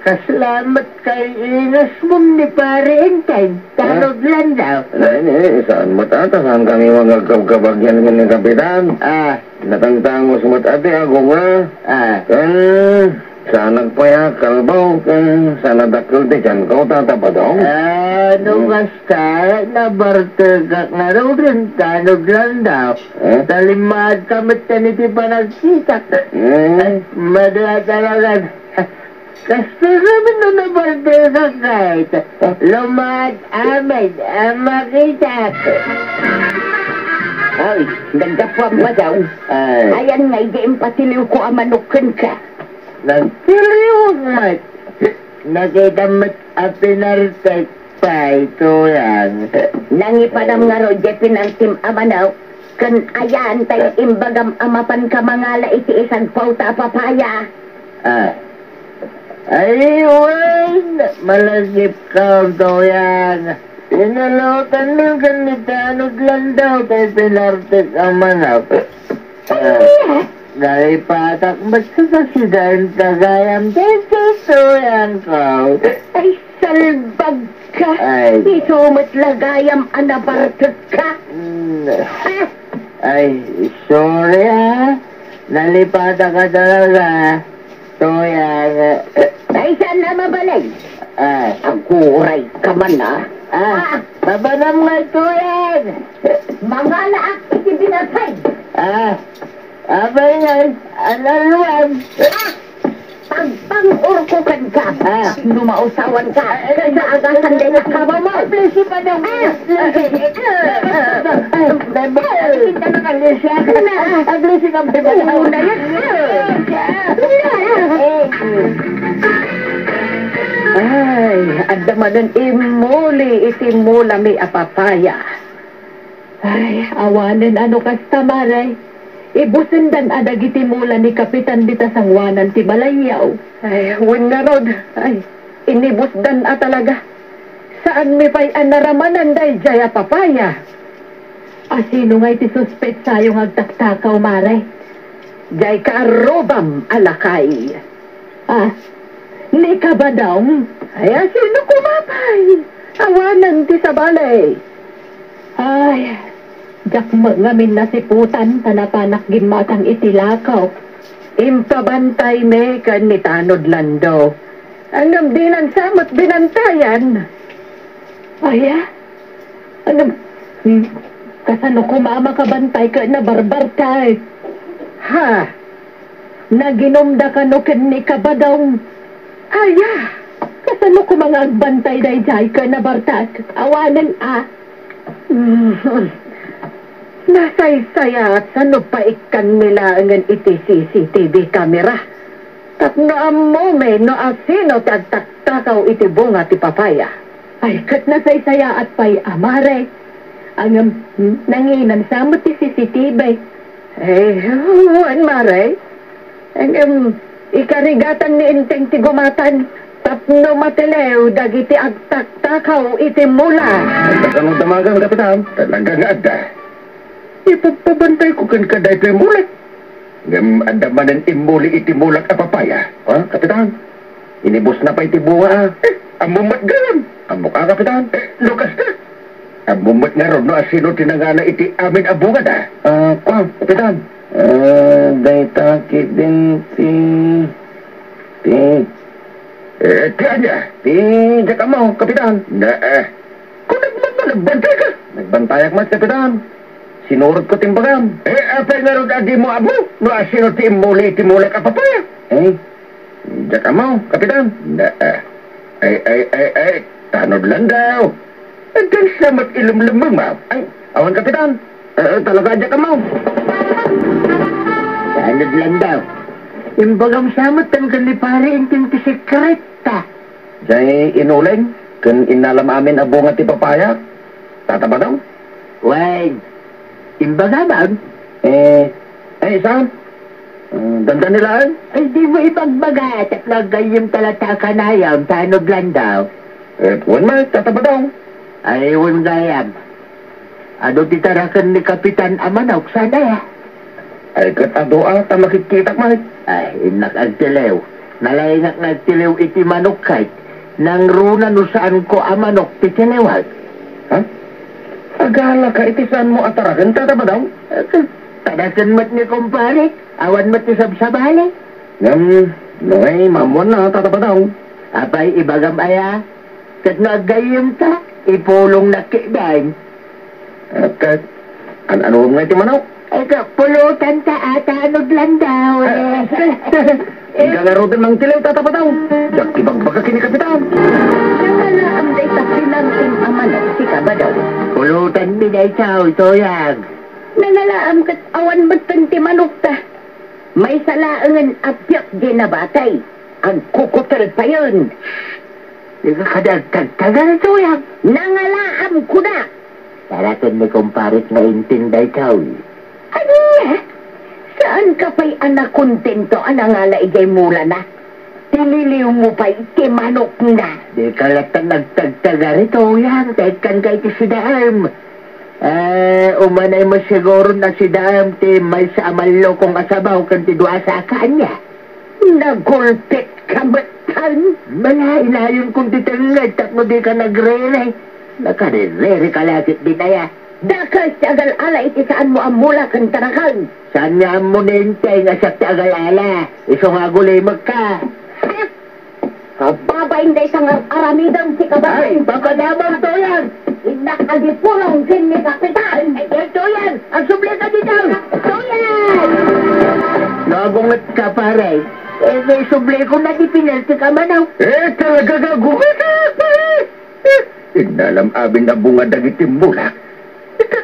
Kasla met kay inusmom ni Pari Enteng, Tanod Landaw. Ay, ni, saan met ata, saan kami mangagkabkabagyan ken ni Kapitan? Ah. Natangtangos met ati, agunga. Ah. Ken, saan nagpayak, kalbaw, ken saan nadakkel ti tiyanko, Tata Badong? Ah, no Hmm. kasta, nabartekak ngaruden, Tanod Landaw. Eh? Talimmaadka met ken iti panagkitak. Eh? Madua talaga. Kastoy amin no nabartekak, kayat. Lumad amin a makitak. Ay, naggapuam, Badong. Ay. Ayan nga idi impatiliwko a manok kenka. Nagtiliwak met. Nakitam met a pinartek pay, Tuyang. Nangipanam ngarud diay pinartim a manok, ken ayan tay imbagam a mapanka mangala iti isagpawta a papaya. Ah. Ay, wen, malagipka, Tuyang. Inalutanmi ken ni Tanod Landaw tay pinartek a manok. Ah, nalipatak met sa sida inta gayam daytoy Tuyangko. Ay, salbag ka! Ay. Isu met la gayam a nabartekka! Mm. Ah! Ay, sorry, ah. Nalipatak ka talaga. Tuyang. Ay, saan na mabalin? Ah. Aguray ka man, ah. Ah, Ah. Mabanam nga, Tuyang. Mangalaak iti binatay. Ah, apay ngay, analuan. Ah, pagpang-urko kenka. Ah. No mausawan ka, ken maagasan dayta kabaw mo. Please, Padong. Ah. Please. Ah. Aglisi ka, Padong. Una yan. Ay, adda manen immuli iti mulami a papaya. Ay, awanen a no kasta, Mare. Ibusendan a dagiti mula ni Kapitan dita sangoanan ti balayyo. Ay, wen ngarud. Ay, inibusdan a talaga. Saanmi pay a naramanan daydiay a papaya. Asino ngay ti suspetsayo nga agtaktakaw, Mare? Diay kaarrubam a lakay. Ah, ni Kabadong? Ay, asino koma pay? Awanen ti sabali. Ay, diak met ngamin nasiputan ta napanak gimmatang iti lakaw. Impabantaymi ken ni Tanod Landaw. Ngem dinan sa met binantayan. Aya? Ano? Hmm. Kasano koma a makabantay ken nabarbartek? Ha? Naginumda kano ken ni Kabadong? Aya? Kasano koma nga agbantay daydiay ken nabartek? Awanen a. Hmm. Nasaysayaat sa no paikkanmi laengen iti C C T V camera. Tapno ammomi no asino ti agtaktakaw iti bunga ti papaya. Ay, ket nasaysayaat pay a, Mare. Ngem, nanginan sa met ti C C T V. Eh, wen, Mare. Ngem, ikarigatan ni Enteng ti gumatan tapno matiliw dagiti agtaktakaw iti mula. Adda kano damagan, Kapitan? Talaga nga adda. Ipagpabantayko kenka daytoy mulak. Ngem adda manen immuli iti mulak a papaya. Ha, Kapitan? Inibusna pay ti bunga, a. Eh, ammom met gayam. Ammok a, Kapitan. Eh, no kasta, ammom met ngarud no asino ti nangala iti amin a bungada. Ah, kuan, Kapitan. Ah, dayta ketdin ti, ti, Eh, ti ania? Ti diak ammo, Kapitan. Na, eh. Kunam man no nagbantayak? Nagbantayak met, Kapitan. Sinurotko ti imbagam. Eh, apay ngarud a dimo ammo no asino ti immuli iti mulak a papaya? Eh, diak ammo, Kapitan. Na, eh. Ay, ay, ay, ay, Tanod Landaw. Addan sa met ilemlemmengmo. Ay, awan, Kapitan. Eh, talaga, diak ammo. Tanod Landaw. Imbagam sa met ken ni Pari Enteng ti sekreta. Diay inuling ken innalam amin a bunga ti papaya, Tata Badong? Wen, imbagam? Eh, ay, saan? Eh, dandani laeng? Ay, dimo ibagbaga, tapno aggayyemta latta a kanayam, Tanod Landaw. Eh, wen met, Tata Badong. Ay, wen gayam. Adu ti taraken ni Kapitan a manok, saan aya? Ay, ket adu a, ta makitkitak met. Ay, innak agtiliw. Nalaingak nga agtiliw iti manok ket nangruna no saanko a manok ti tiliwak. Ha? Agalaka iti saanmo a taraken, Tata Badong? Taraken met ni kumpare, awan met ti sabsabali. Ngem, no, ay, maammoanna, Tata Badong. Apay, ibagam aya? Ket no aggayyemta, ipulongnak ketdin. Ket, an-anuem nga iti manok? Ay, ka, pulotanta a ta anod landaw, eh. Inka ngaruden mangtiliw, Tata Badong. Diak ti bagbaga ken ni Kapitan. Nangalaam dayta pinangting a manok ti Kabadong. Pulotanmi dayta, Tuyang. Nangalaam ket awan metten ti manokta. Maysa laengen a biag diay nabatay. Agkukutel payen. Dika kadi agtagtaga, Tuyang. Nangalaam, kunak. Taraken ni kumparet nga inting daytoy. Ania? Saanka pay a nakontento a nangala idiay mulana? Tiniliwmo pay ti manokna. Dika latta nagtagtagari, Tuyang, ta ikkanka iti sidaem. Eh, umanay met siguron a sidaem ti maysa a mallukong a sabaw ken ti dua a saka, ania? Nagulpitka metten. Mala, inayonkon ti tengnged tapno dika nagrere. Nakarirereka la ketdin aya. Dakes ti agal-ala iti saanmo a mula ken taraken. Saan nga ammo ni Enteng a siak ti agal-ala? Isu nga agulimekka. Babain dayta nga aramidem ti kababain. Ay, papadamagto yan! Innak agipulong ken ni Kapitan. Ay, ito yan! Agsublika dita! Ito yan! Nagunget ka, pare. Eh, subli ko na di penalty ka man, oh. Eh, talaga nga gumitak, pare! Eh, innalam amin a bunga dagiti mulak. Ita,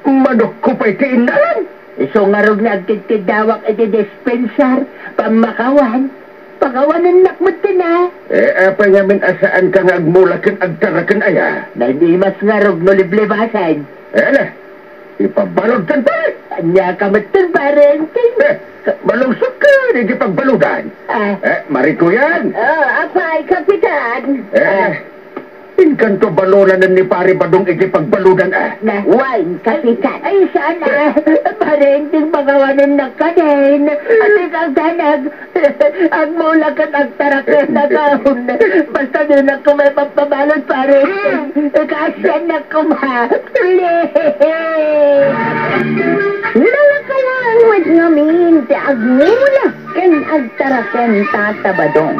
manokko pay ti innalam. Isu ngarud nga agtittidawak iti dispensar, pammakawan. Pakawanennak met ken, a. Eh, apay ngamin a saanka nga agmula ken agtaraken aya? Naimas ngarud no liblibasan. Eh, ala, ipabaludkan, pare! Ania ka met ken, pare Enteng? Eh, malungsot ka, di pagbaludan. Ah. Eh, marikuyan! Oh, apay, Kapitan? Eh, ah. Inkanto balonanen ni Pare Badong iti pagbaludan, a. Na, wen, Kapitan. Ay, saan, a? Pare Enteng, pakawanennak kadin. Ati kang tanag. Agmula ket agtaraken a kaon. Basta dinak koma ipagpabalud, pare Enteng. Kaasiannak koma. Please. Nalakawan met ngamin ti agmula ken agtaraken, Tata Badong.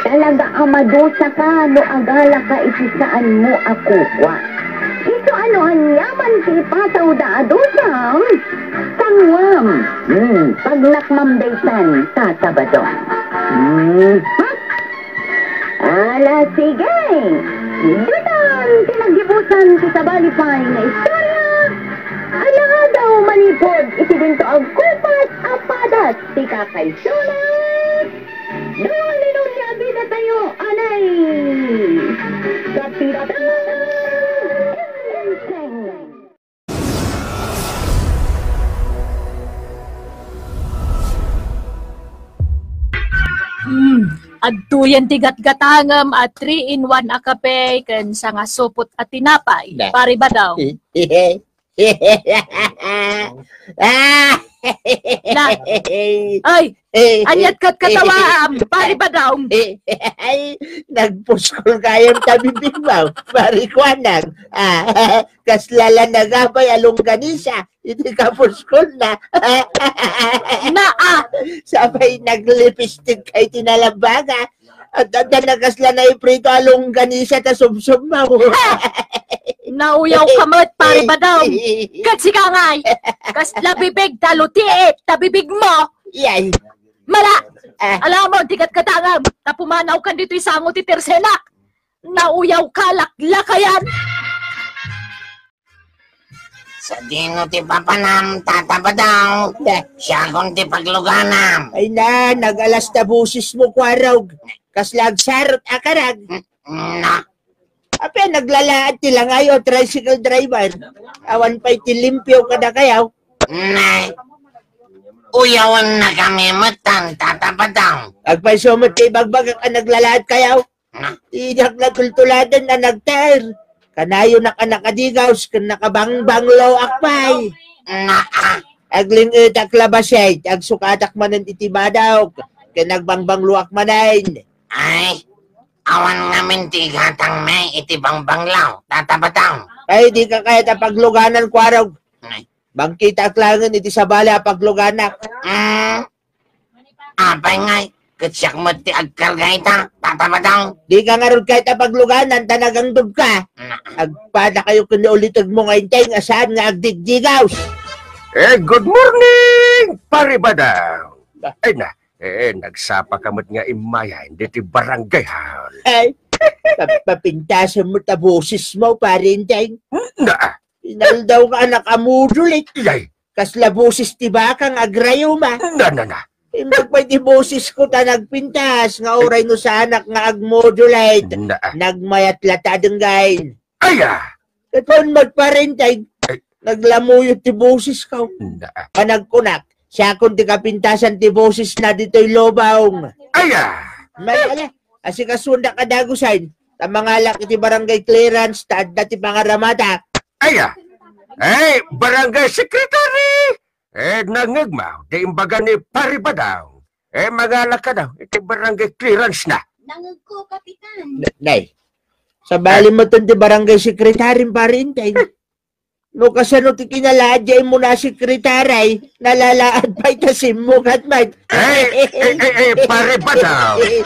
Talaga a madusaka no agalaka iti saanmo a kukua. Isu a no aniaman ti ipatawda a dusam, sanguam. Hmm, pagnakmam daytan, Tata Badong. Hmm, ha? Ala, sige. Ditan ti naggibusan ti sabali pay nga istorya. Alagadaw manipud iti dinto agkupas a padas ti kakaisuna. Dumalino ti abidatayo, anay! Kapitan Enteng. Hmm, adtoyen ti gatgatangem a three-in-one a kape ken sangasupot a tinapay. Na. Pare Badong. Na. Ay, aniat katkatawaam, Pare Badong? Ay, nagpuskol gayam ta bibingmo, Pare Kuanang. Ah, kasla la nagabay a longganisa iti kapuskolna. Naa! Sapay naglipistik ka iti nalabaga. At adda nakasla naiprito a longganisa ta sumsummaw. Nauyaw ka met, Pare Badong. Ket sika ngay, kasla bibig ta lutiit ta bibigmo. Yay. Mala! Ah. Alamon ti katkatangam, ta pumanawkan ditoy sango ti tersenak. Nauyaw ka, laklakayan! Sadino ti papanam, Tata Badong? Siakon ti pagluganam. Ay na, nagalas ta bosesmo, Kuarog. Kasla agsarot a karag. Na. Apay, naglalaad ti langayo, tricycle driver. Awan pay ti limpio kadakayo. Nay, uyawennakami metten, Tata Badong. Agpayso met ti ibagbagak a naglalaadkayo. Na. Diak natultuladen a nagtaer. Kanayonak a nakadigaws ken nakabangbangloak pay. Na, ah. Agling-etak la bassit, agsukatak manen iti badok, ken agbangbangloak manen. Ay, awan ngamin ti igatangmi iti bangbanglo, Tata Badong. Ay, dika kayat a pagluganan, kuarog. Ay. Mangkitaak laengen iti sabali a pagluganak. Mm. Apay ngay, ket siak met ti agkarga ita, Tata Badong. Dika ngarud kayat a pagluganan, ta nagangdubka. Na. Agpadakayo ken ni ulitegmo nga Enteng a saan nga agdigdigaws. Eh, good morning, Pari Badong. Ba- Ay na, eh, nagsapaka met nga immay ditoy barangay hall. Ay, pa-, papintasen mo ta boses mo, Pari Enteng. Na. Inaldaw nga anak a modulate. Yay. Kasla boses ti baka nga agrayuma. Na, na, na. Imbag pay ti bosesko ta nagpintas nga uray no saanak nga agmodulate. Na. Nagmayat la ta denggen. Aya! Ket wen met, Pari Enteng, ay, naglamuyot ti bosesko. Na. Panagkunak, siakon ti kapintasan ti bosesna ditoy lubong. Aya! May, ala, asikasuendak a dagusen, ta mangalak iti barangay clearance ta adda ti pangaramatak. Aya! Eh, barangay secretary! Eh, nangngegmo ti imbaga ni Pari Badong. Eh, mangalak ka daw iti barangay clearance na. Nangngegko, Kapitan. Na-, nay, sabali met ti barangay secretary, Pari Enteng. No kasano ti kinalaad diay immuna a secretary, nalalaad pay ta simmugat met. Eh, eh, eh, eh, Pari Badong. Eh,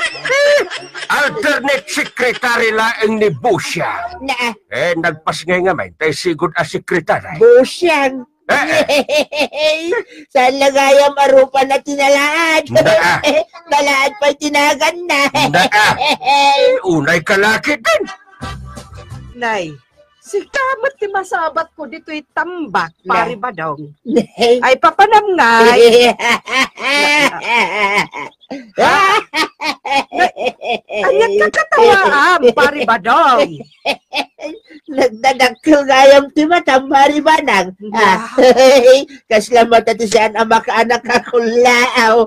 alternate secretary laeng ni Bosyang. Na. Eh, nagpasngay ngamin, tay sigud a secretary. Bosyang. Eh, eh. Saan la gayam a rupa na ti nalaad? Na. Nalaad pay ti naganna. Na. Eh, unay ka lakit din. Nay, sika met ti masabatko ditoy tambak, na, Pari Badong. Ay, papanam ngay. Ha? Ania ka katawaam, Pari Badong? Nagdadakkel gayam ti matam, Pari Badong. Ah. Ah, kasla mata ti saan a makaanak a kullaaw.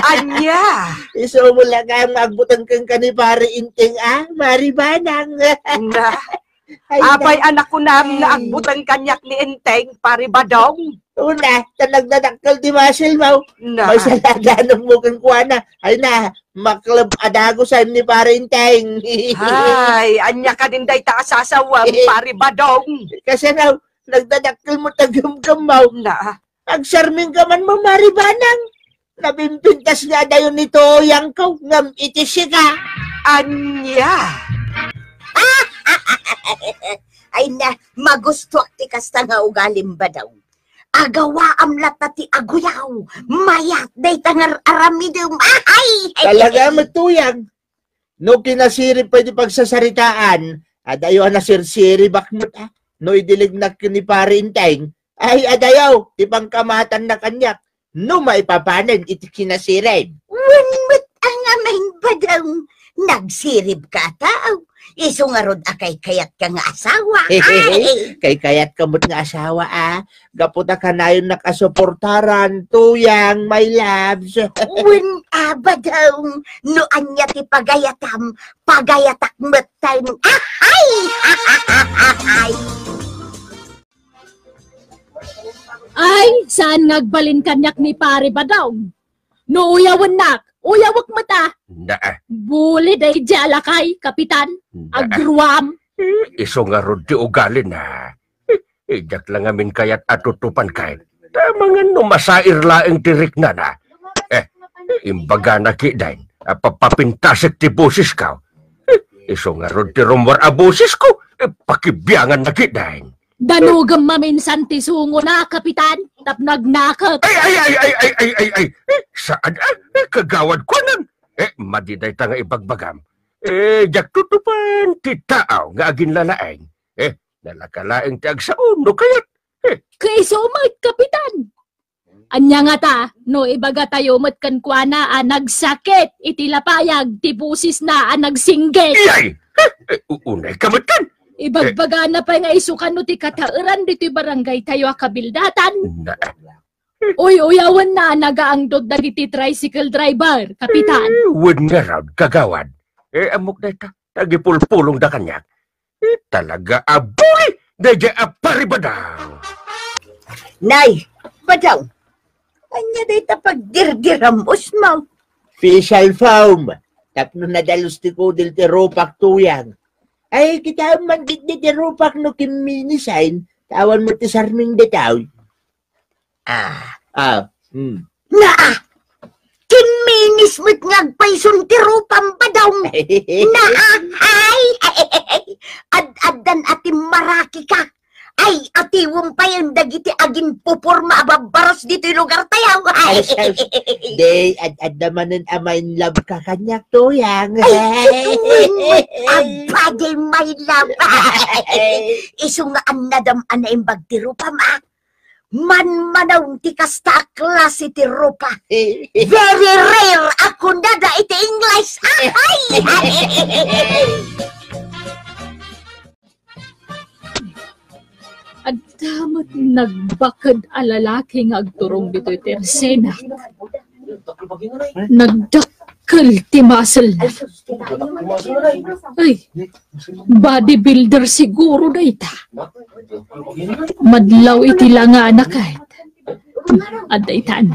Ania? Isu mo la gayam nga agbuteng kenka ni Pari Enteng, ah, Pari Badong. Na. Ay, apay na. Anak kunam nga, ay, agbuteng kaniak ni Enteng, Pari Badong? Una, ta nagdadakkel ti muscle mo. Na. Maisaladanok mo kenkuana. Ay na, makleb a dagusen ni Pari Enteng. Ay, ania kadin dayta a sasawem, Pari Badong? Kasano, nagdadakkel mo ta gemgem mo. Na. Agsarming ka man, Mari Banang. Nabimpintas nga adayo ni Tuyangko ngem iti sika. Ania? Ay na, magustuak ti kasta nga ugalim, Badong. Agawaam latta ti aguyaw. Mayat dayta nga ar-aramidem. Ay! Talaga met, Tuyang. No kinasirib pay ti pagsasaritaan, adayo a nasirsiribak met, ah. No idilignak ken ni Pari Enteng, ay, adayo ti pangkamatanna kaniak no maipapanen iti kinasirib. Wen met a ngamin, Badong, nagsirib ka a tao. Isu ngarud a kaykayatka nga asawa. Ay! Kaykayatka met nga asawa, ah. Gapu ta kanayonnak a suportaran, Tuyang, my loves. Wen a, Badong, no ania ti pagayatam, pagayatak metten. Ahay! Ay, saan nga agbalin kaniak ni Pari Badong? No uyawennak, uyawek met, ah. Na. Buli daydiay a lakay, Kapitan. Na. Agruam. Eh, isu ngarud ti ugalina. Eh, diak la ngamin kayat a tutupan ket. Ta mangan no masair laeng ti riknana. Eh, imbagana ketdin a papapintasek ti bosesko. Eh, isu ngarud ti rummuar a bosesko. Eh, pakibianganna ketdin. Danogem maminsan ti sungona, Kapitan, tapno agnaket. Ay, ay, ay, ay, ay, ay, ay, ay. Eh, saan, ah? Eh, kagawad, kuanan. Eh, madi dayta nga ibagbagam. Eh, diak tutupan ti tao nga aginlalaeng. Eh, nalaka laeng ti agsao, no kayat. Eh. Kaiso met, Kapitan. Ania ngata, no ibagatayo met kenkuana a nagsakit iti lapayag ti bosesna a nagsinggit? Iyay! Eh, u-, unay ka met ken? Ibagbagana pay nga isu kano ti kataeran ditoy barangaytayo a kabildatan. Na. Uy-uyawenna a nagaangdod dagiti tricycle driver, Kapitan. Eh, wen ngarud, kagawad. Eh, ammok dayta, tagipulpulongda kaniak. Eh, talaga a buli daydiay a Pari Badong. Nay, Badaw. Ania dayta pagdirdiram-os mo? Facial foam. Tapno nadalus ti kudil ti rupak, Tuyang. Ay, kitaem man didi ti rupak no kimminisan, ta awan met ti sarming detaw. Ah. Ah, hmm. Naa! Kimminis met nga agpayson ti rupam, Badaw. Naa! Ay! Ad-addan a timmaraki ka. Ay, atiwem pay dagiti aginpuporma a babbaros ditoy lugar tayo. Ay, ay, ay, di, ad-adda manen a ma-in love ka kaniak, Tuyang. Ay, itoy met, abagay, my love. Isu nga annadam a naimbag ti rupam, a. Manmanaw ti kasta a klase ti rupa. Very rare a kunada iti English. Ay! Adda met nagbaked a lalaki nga agturong ditoy tersenak. Nagdakkel ti muscle-na. Ay, bodybuilder siguro dayta. Madlaw iti langana ket. Adda itan.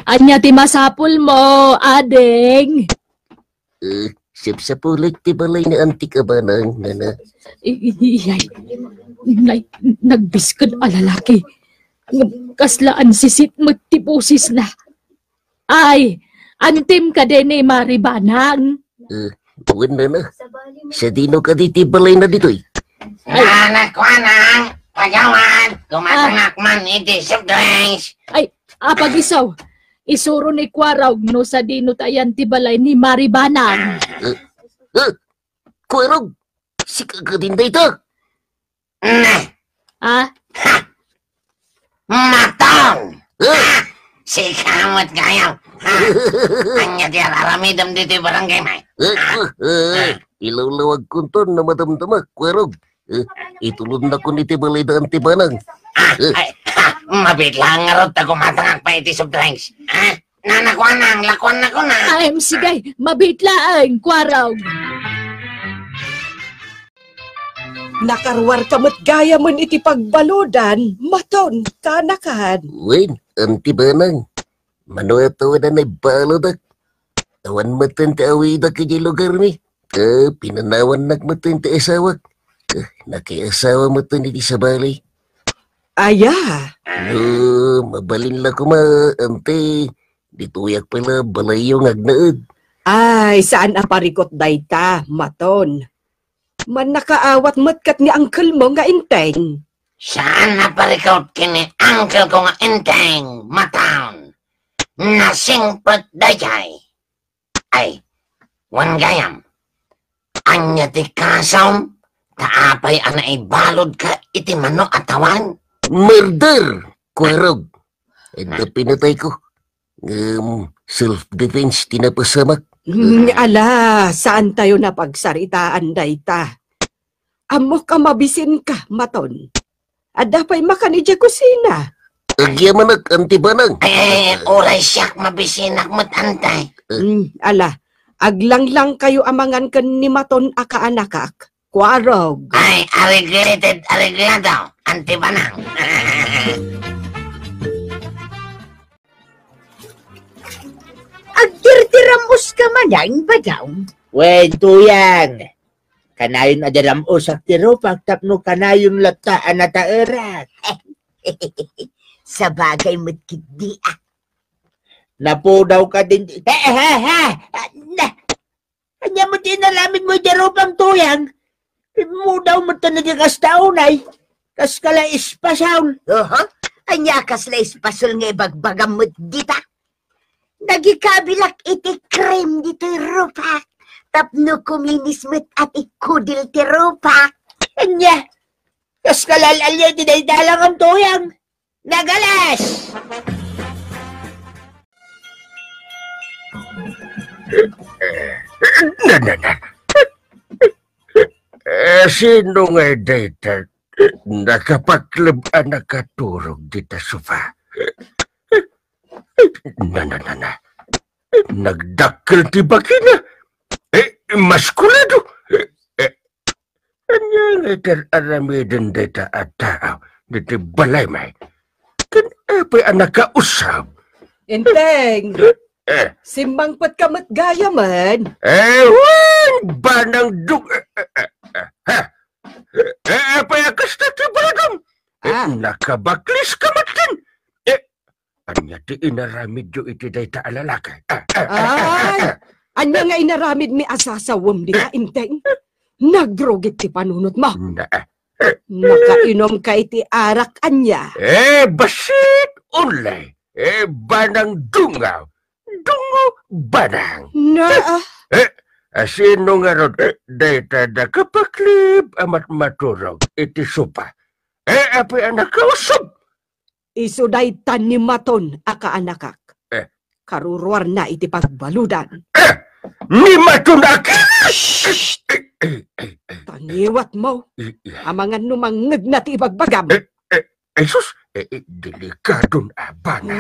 Ania ti masapul mo, ading? Eh, sapsapulek ti balay ni Antik a Banang, nana. I-, i-, iyay. Nay-, nagbisked a lalaki. Ngem kasla ansisit met ti bosesna. Ay, antim kadi ni Mari Banang? Eh, wen, nana. Sadino kadi ti balayna ditoy? Ay. Nanakuanang, pagawad, kumatangak man iti soft drinks. Ay, apag-isu. Isuro ni Kuarog no sadino ta ayan ti balay ni Mari Banang. Eh, eh, Kuarog, sika kadin dayta? Nah. Ah? Ha! Maton! Eh? Ha! Sika met gayam! Ha! Ania ti ar-aramidem ditoy barangay, may? Eh, eh, eh, ilawlawagkonton no madamdama, Kuarog. Eh, itulonnakon iti balay da Anti Banang. Ah, eh. Ay, ha, mabiit laeng ngarud ta kumatangak pay iti soft drinks. Ha? Nanakuanang, lakuannakon. Ay, sige, mabiit laeng, Kuarog. Nakaruarka met gayamen iti pagbaludan, Maton, kanakan. Wen, Anti Banang. Mano a tawen a naibaludak. Awan metten ti awidak idiay lugarmi. Ta pinanawannak metten ti asawak. Ta nakiasawa metten iti sabali. Aya? No, mabalin la koma, Anti. Ditoyak pay la balayyo nga agnaed. Ay, saan a parikut dayta, Maton. Mannakaawat met ket ni uncle mo nga Enteng. Saan a parikut ken ni uncle ko nga Enteng, Maton. Nasingpet daytoy. Ay, wen gayam, ania ti kasom? Ta apay a naibaludka iti mano a tawen? Murder, Kuarog. Adda pinatayko. Ngem self-defense ti napasamak. Mm, ala, saantayo a pagsaritaan dayta. Ammok a mabisinka, Maton. Adda pay makan idiay kusina. Agyamanak, Anti Banang. Ay, ay, ay, uray siak, mabisinak met, Anti. Mm, ala, aglanglang kayo a mangan ken ni Maton a kaanakak. Kuarog. Ay, arreglated, arreglado, Anti Banang. Agdirdiram-os ka manen, Badaw? Wen, Tuyang. Kanayon a diram-osak ti rupak tapno kanayon latta a nataerak. Sabagay met ketdi, a. Napudaw ka din. He, he, he! Na, ania met ti inaramidmo iti rupam, Tuyang? Immudaw met ta nagikasta unay. Kaskala espasol. Oho? Ania kasla espasol nga ibagbagam met dita? Nagikabilak iti cream ditoy rupak. Tapno kuminis met a ti kudil ti rupak. Ania? Kaskala al-alia iti dayta a langam, Tuyang. Nagalas! Na, na, na. Eh, sino nga dayta nakapakleb a nakaturog dita sofa? Na, na, na, na. Nagdakkel ti bakina. Eh, maskulado. Eh, eh, ania nga iti ar-aramiden dayta a tao ditoy balay, may? Apay a nakausab? Enteng, Eh, simmangpet ka met gayamen. Eh, wen, banang dug-, eh, eh, eh, eh, ha? Eh, apay a kasta ti balam? Eh, Ah. nakabaklis ka met ken? Eh, ania ti inaramidyo iti dayta a lalaki? Ah, ah, ah, ah, Ay, ah. Ania nga inaramidmi a sasawem dita, Enteng? Nagrugit ti panunotmo. Na, eh, Nakainom ka iti arak ania? Eh, bassit, unlay. Eh, banang dungaw. Dungo, banang. Na, ah. Eh, asino ngarud, eh, dayta da kapaklib a matmaturog iti sopa? Eh, apay a nakausab? Isu dayta ni Maton a kaanakak. Eh. Karuruarna iti pagbaludan. Eh, ni Maton a ki-, Shh! Eh, eh, eh, eh, eh. Taniwatmo. Eh, eh. Amangan no mangngegna ti ibagbagam. Eh, eh, ay sus, eh, eh, delikadon a banang.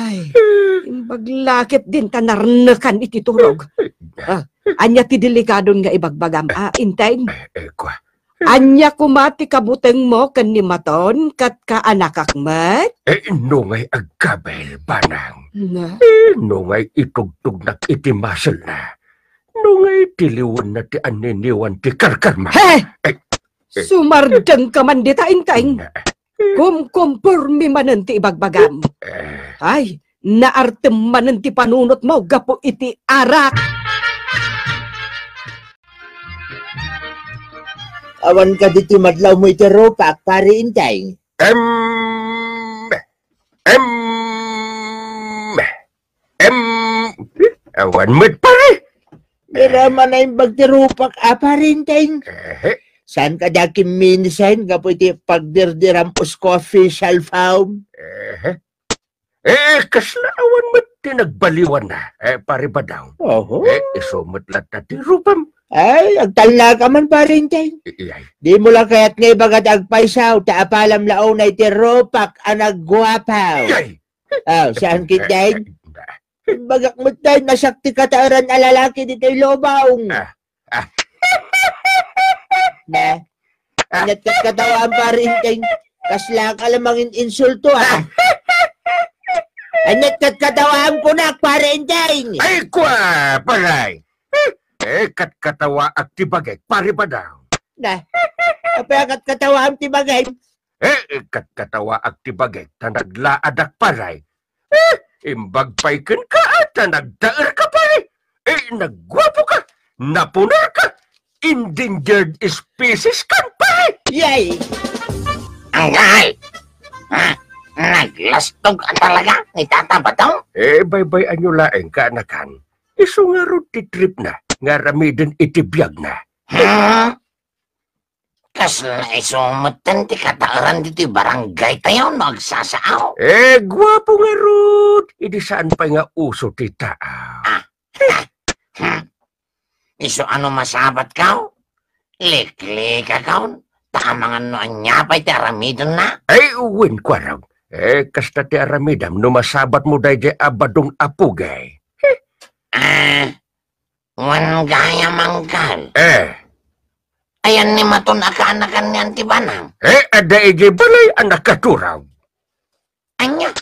Ay, Eh. imbag la ket dinta narnekan iti turog. Eh, eh. Ah, ania ti delikadon nga ibagbagam? Ah, Enteng? Eh, eh, kua. Ania koma ti kabutengmo ken ni Maton ket kaanakak met? Eh, no ngay agkabil, banang. Na? Eh, no ngay itugtugnak iti muscle-na. No ngay tiliwenna ti anniniwan ti karkarma. He! Eh, eh. Sumardengka man dita, Enteng. Na? Kumkumpormi manen ti ibagbagam. Eh. Ay, naartem manen ti panunotmo gapu iti arak. Awan kadi ti madlawmo iti rupak, Pare Enteng? Em, em, em, awan met, pare. Ira man naimbag ti rupak a, Pare Enteng. Ehe. Saan ka da kimminisan gapu iti pagdirdiram usko a facial foam? Ehe. Eh, kasla awan met ti nagbaliwanna, eh, Pare Badong. Oho. Eh, isu met latta ti rupam. Ay, agtalna ka man, Pare Enteng. I-, iyay. Di mo la kayat nga ibaga ti agpaysaw, ta apalam la unay ti rupak a nagguapaw. Iyay. Aw, saan ket, Deng? Bagak met, Deng, nasak ti kataeran a lalaki ditoy lubong. Ah, ah. Na? Aniat ket katawaam, Pare Enteng? Kasla ka la mangin-insulto, ah. Aniat ket katawaam kunak, Pare Enteng? Ay, kua, paray. Eh, katkatawaak ti bagik, Pare Badong. Na? Apay a katkatawaam ti bagim? Eh, katkatawaak ti bagik, ta naglaadak, paray. Eh, imbag pay kenka, ah, ta nagtaerka, pare. Eh, nagguapoka, napunerka, endangered species kan, pare. Yay! Anggal! Ha? Naglastog ka talaga ni Tata Badong? Eh, baybay-anyo laeng, kaanakan. Isu ngarud ti tripna nga aramiden iti biagna. Ha? Kasla isu metten ti kataeran ditoy barangay tayo no agsasao? Eh, guapo ngarud. Idi saan pay nga uso ti tao. Ah. Hmm. Isu a no masabat kaw? Liklikakaw? Ta amangan no ania pay ti aramidenna? Ay, wen, kuarog. Eh, kasta ti aramidam no masabatmo daydiay a badong a pugay. Ah, wen gayam, Anggal. Eh. Ayan ni Maton a kaanakan ni Auntie Banang? Eh, adda idiay balay a nakaturog. Ania?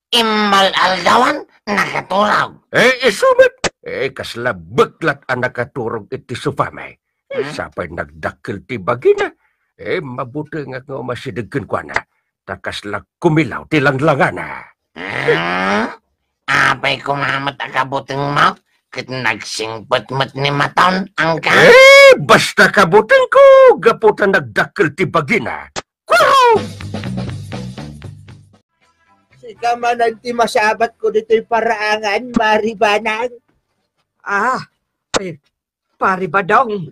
Immal-aldawan, nakaturog. Eh, isu met. Eh, kasla beklat a nakaturog iti sofa, may. Eh, hmm? Sapay nagdakkel ti bagina. Eh, mabutengak nga umasideg kenkuana. Ta kasla kumilaw ti langlangana. Hmm? Apay koma met a kabutengmo ket nagsingpet met ni Maton, Anggal? Eh, basta kabutengko, gapu ta nagdakkel ti bagina. Kuro! Sika manen ti masabatko ditoy paraangan, Mari Banang. Ah, ay, Pari Badong.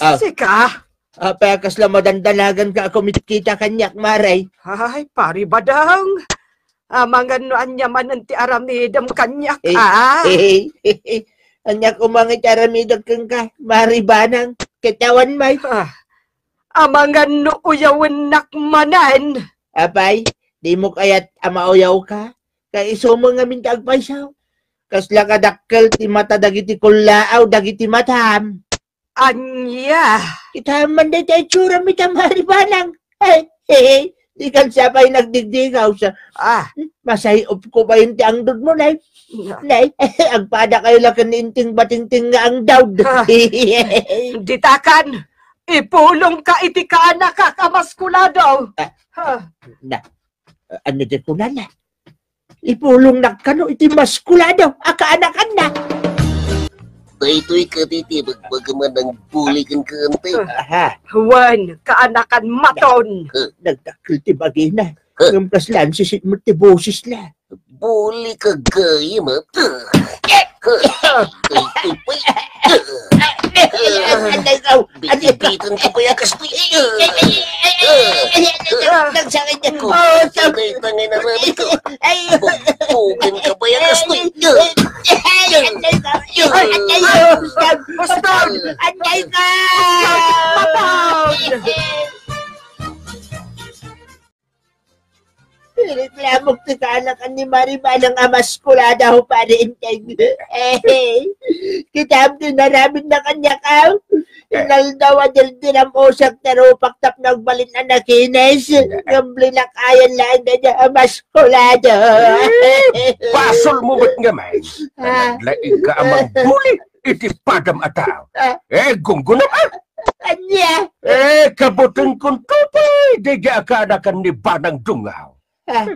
Ah. Sika? Apay a kasla madandanaganka a kumitkita kaniak, Mari? Ay, Pari Badong. Amangan no ania manen ti aramidem kaniak, eh, ah. Eh, eh, eh. Ania koma nga ti aramidek kenka, Mari Banang? Ket awan may. Ah. Amangan no uyawennak manen. Apay, dimo kayat a mauyawka? Kaisu met ngamin ti agpayso. Kasla kadakkel ti mata dagiti kullaaw dagiti matam. Ania? Kitaem man dayta itsuram ita, Mari Banang. Ay, hey, hey. Di ka sa pay nagdigdigaw sa, ah, masayop ko ba yung ti angdod mo, Nay? Na. Nay, agpada kayo la ken ni Inting Batingting nga angdod. Ah, ditakan, ipulong ka iti kaanakak a maskulado. Ah. Ah. Na, ano di ko na na? Ipulong na kano iti maskulado a kaanakan na. Daytoy kadi ti bagbagaman ng buli ken kante. Aha. Wen, kaanakan maton. Nagdakkel ti bagina. Huh? Ngem kasla sisit met ti boses la. Buli ka gayam, ah. Huh? Daytoy pay. Anay ko. Bitibitan ka pay a kastoy. Nagsakit ako. Kung dayta nga inaramid ko, bugbugan ka pay a kastoy. Anay ko. Anay ko. Anay ko. Anay ko. Anay ko. Ireklamok ti kaanakan ni Maribanang a maskulada, Pare Enteng. Eh, kitam ti inaramidna kaniak, aw. Inaldaw a dirdiram-osak ti rupak tapno agbalin a nakinis. Ngem linakayan laeng daydiay a maskulada. Eh, basolmo met ngamin. Ah. Naglaing ka a mangbuli iti padam a tao. Ah. Eh, gunggunam, ah. Ania? Eh, kabutengkonto pay daydiay a kaanakan ni Banang Dungaw. Ah,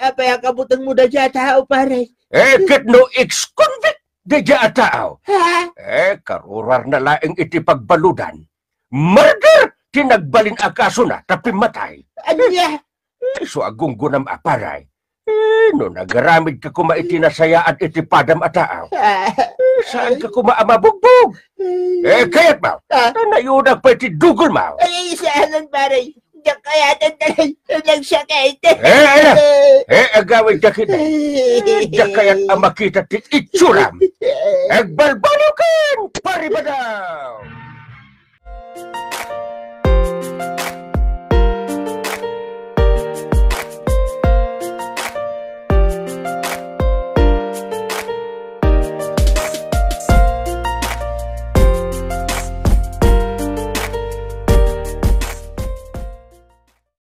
apay a kabutengmo daydiay a tao, pare? Eh, ket no ex-convict daydiay a tao. Ha? Eh, karuarna laeng iti pagbaludan. Murder ti nagbalin a kasona ta pimmatay. Ania? Eh, isu a gunggunam a, pare. Eh, no nagaramid ka koma iti nasayaat iti padam a tao, ah, eh, saan ka koma a mabugbog? Eh, kayatmo, ah, ta nayunak pay ti dugolmo. Ay, saanen, pare. Diak kayatan, pare. Nagsakit. Eh, ala. Eh, agawid ka kidi. Eh, diak kayat a makita ti itsuram. Agbalbaliw ken, Pare Badaw.